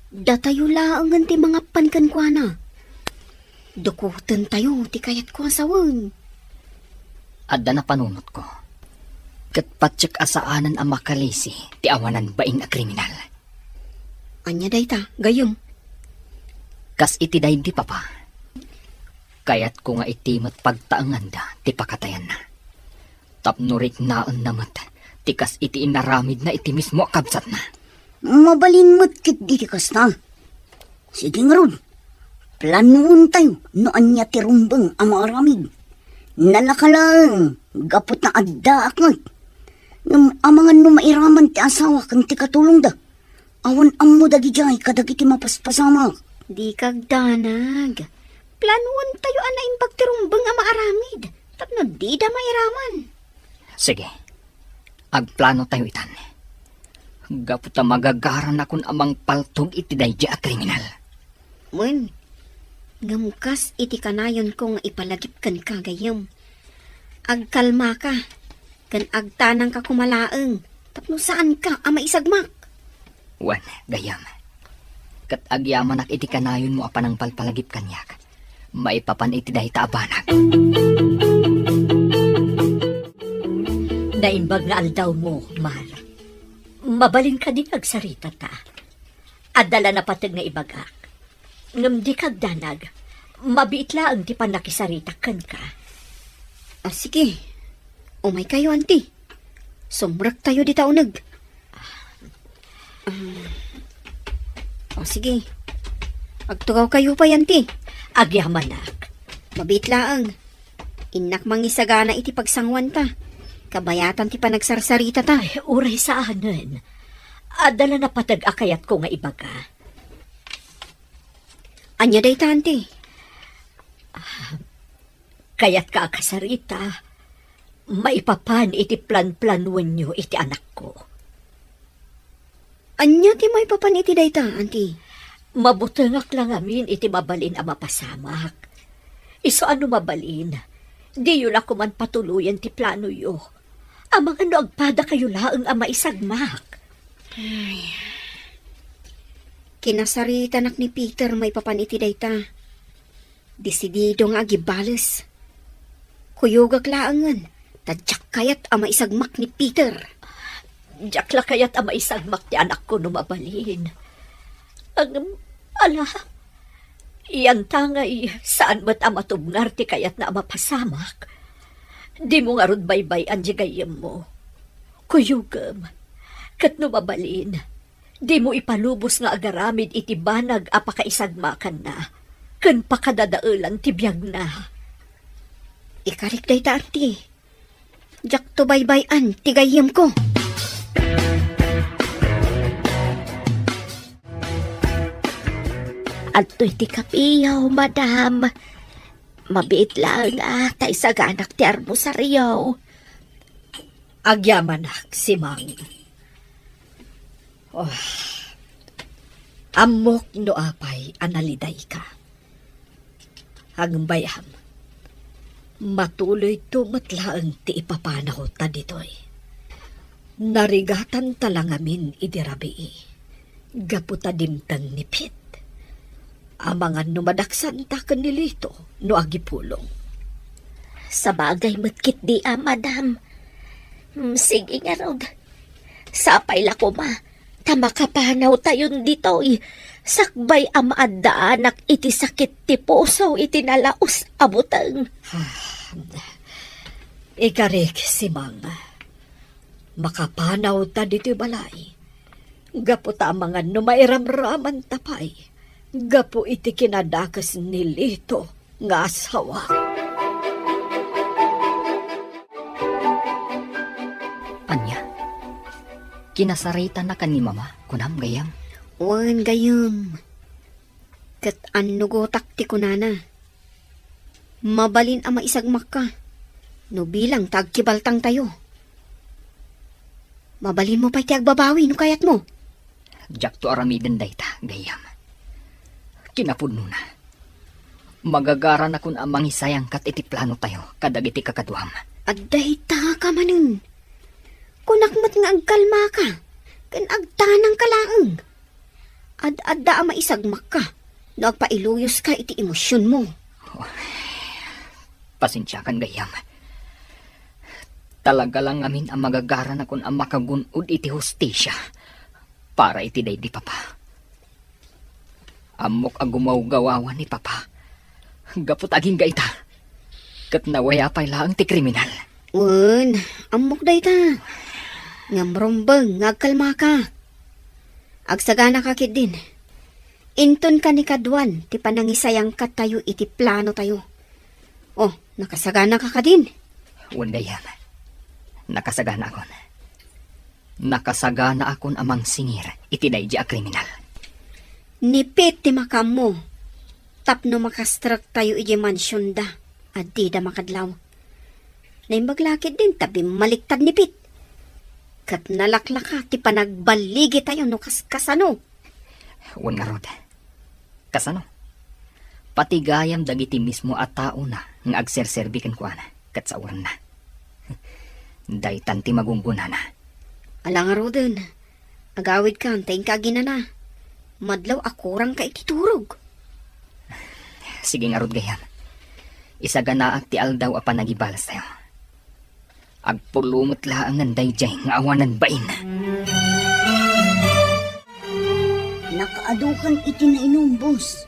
datayo laengen ti mangapan kenkuana? Dukotentayo ti kayatko a sawen. Adda napanunotko, ket patiek a saanen a makalisi ti awanan bain a kriminal. Ania dayta, gayyem? Kas iti daydi, Papa, kayatko nga iti met pagtaenganda ti pakatayanna, tapno riknaenna met ti kas iti inaramidna iti mismo a kabsatna. Mabalin met ketdi ti kasta. Sige ngarud, planoentayo no ania ti rumbeng a maaramid. Nalaka laeng gapu ta addaak met. Ngem amangan no mairaman ti asawa ken ti katulongda. Awan ammo dagidiay kadagiti mapaspasamak. Dika agdanag. Planoentayo a naimbag ti rumbeng a maaramid tapno dida mairaman. Sige. Agplanotayo itan. Gapu ta magagaranakon a mangpaltog iti daydi a kriminal. Wen, ngem kas iti kanayonko nga ipalagip kenka, gayyem, agkalmaka ken agtanangka koma laeng tapno saanka a maisagmak. Wen, gayyem, ket agyamanak iti kanayonmo a panangpalpalagip kaniak maipapan iti dayta a banag. Naimbag nga aldawmo, Mar. Mabalin kadi nga agsaritata. Adda la napateg nga ibagak. Ngem dika agdanag, mabiit laeng ti pannakisaritak kenka. Ah, sige. Umaykayo, anti. Sumrektayo dita uneg. Ah, o, sige. Agtugawkayo pay, anti. Agyamanak. Mabiit laeng. Innak mangisagana iti pagsanguanta. Kabayatan ti panagsarsaritata. Ay, uray saanen. Adda la napateg a kayatko nga ibaga. Ania dayta, anti? Ah, kayatka a kasarita maipapan iti planplanoenyo iti anakko. Ania ti maipapan iti dayta, anti? Mabutengak la ngamin iti mabalin a mapasamak. Isu a no mabalin, diyo la koman patuloyen ti planoyo. Amangan no agpadakayo laeng a maisagmak. Ay. Kinasaritanak ni Peter maipapan iti dayta. Desidido nga agibales. Kuyogak laengen, ta diak kayat a maisagmak ni Peter. Diak la kayat a maisagmak ti anakko no mabalin. Ngem, ala, yantangay, saan met a matubngar ti kayatna a mapasamak. Dimo ngarud baybay-an ti gayyemmo. Kuyogem, ket no mabalin, dimo ipalubos nga agaramid iti banag a pakaisagmakanna ken pakadadaelan ti biagna. Ikarik dayta, anti. Diakto baybay-an ti gayyemko. Adtoy ti kapiyo, madam. Mabiit laeng a ta isaganak ti armosario. Agyamanak, Simang. Oh, ammok no apay a nalidayka. Agbayam, matuloyto met laeng ti ipapanawta ditoy. Narigatanta la ngamin idi rabii, gapu ta dimteng ni Pete. Amangan no madaksanta ken ni Lito no agipulong. Sabagay met ketdi a, madam. Mm, sige ngarud. Sapay la koma ta makapanawtayon ditoy, sakbay a maaddaanak iti sakit ti puso iti nalaus a buteng. Ah, ikarik, Simang, makapanawta ditoy balay. Gapu ta amangan no mairamramanta pay gapu iti kinadakes ni Lito nga asawa. Ania? Kinasaritanaka ni Mama, kunam, gayyem? Wen, gayyem. Ket annugotak ti kunana. Mabalin a maisagmakka no bilang ta agkibaltangtayo. Mabalinmo pay ti agbabawi no kayatmo. Diakto aramiden dayta, gayyem. Kinapudnona, magagaranakon a mangisayangkat iti planotayo kadagiti kakaduam. Adda itaka manen. Kunak met nga agkalmaka ken agtanangka laeng. Ad-adda a maisagmakka no agpailuyoska iti emosionmo. Pasensiakan, gayyem. Talaga la ngamin a magagaranakon a makagun-od iti hustisia para iti daydi papa. Ammok a gumawgawawan ni papa gapu ta agingga ita. Ket nawaya pay laeng ti kriminal. Wen, ammok dayta. Ngem rumbeng nga agkalmaka. Agsaganaka ketdin. Inton kanikaduan ti panangisayangkattayo iti planotayo. Oh, nakasaganaka kadin? Wen, gayyem. Nakasaganaakon. Nakasaganaakon a mangsingir iti daydi a kriminal. Ni Pete ti makaammo tapno makastrektayo idiay mansionda a dida makadlaw. Naimbag la ketdin ta bimmaliktad ni Pete. Ket nalaklaka ti panagballigitayo no kaskasano. Wen ngarud. Kasano? Pati gayam dagiti mismo a taona nga agserserbi kenkuana ket saorenna. Daytan ti magunggonana. Ala ngaruden, agawidkan ta inka aginana. Madlaw a kurangka iti turog. Sige ngarud, gayyem. Isaganaak ti aldaw a panagibalastayo. Agpulong met laengen daydiay nga awanan bain. Nakaadukan iti nainum, boss.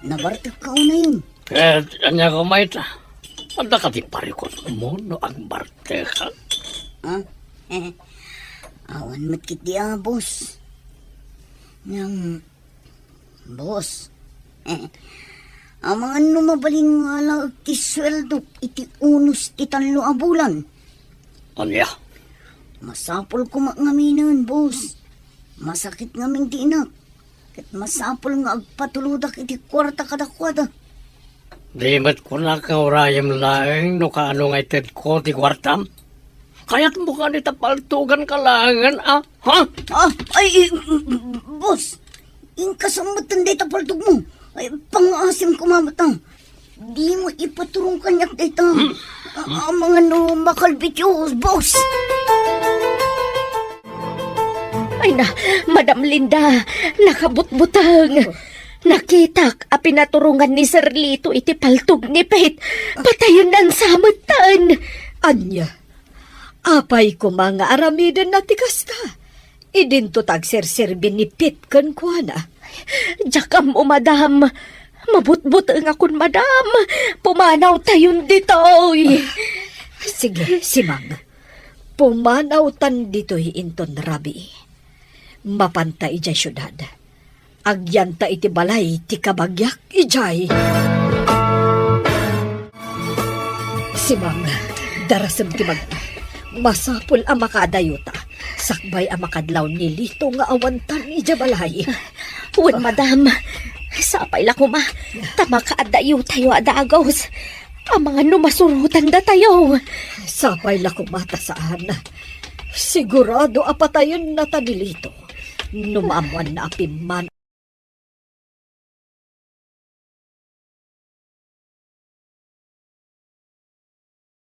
Nabartekka unayen. Ket ania koma ita? Adda kadi parikutmo no agbartekak? Ah? Awan met ketdi a, boss. Ngem, boss, amangan no mabalin nga alaek ti sueldok iti unos ti tallo a bulan. Ania? Masapul koma ngaminen, boss. Masakit ngamin ti inak. Ket masapul nga agpatulodak iti kuarta kadakuada. Di met kunak nga urayem laeng no kaano nga itedko ti kuartam? Kayatmo kadi ta paltuganka laengen, a? Ha? Ah, ay, eh, boss, inka sa metten dayta paltogmo. Ay, pangaasim koma met, a. Dimo ipaturong kaniak dayta. Hmm? A-, amangan no makalbit, boss. Ay na, Madam Linda, nakabutbuteng. Nakitak a pinaturongan ni Sir Lito iti paltog ni Pete. Patayennan sa metten. Ania? Apay koma nga aramidenna ti kasta? Idinto ta agserserbi ni Pete kenkuana. Diak ammo, madam. Mabutbutengakon, madam. Pumanawtayon ditoy. Sige, Simang. Pumanawtan ditoy inton rabii. Mapanta idiay siudad. Agyanta iti balay ti kabagiak idiay. Simang, darasem ti magpa. Masapul a makaadayota. Sakbay a makadlaw ni Lito nga awantan idiay balay. Wen, madam. Sapay la koma ta makaadayotayo a dagus. Amangan no masurotan datayo. Sapay la koma ta saan. Sigurado a patayenna ta ni Lito. No maammoanna a pimmanaw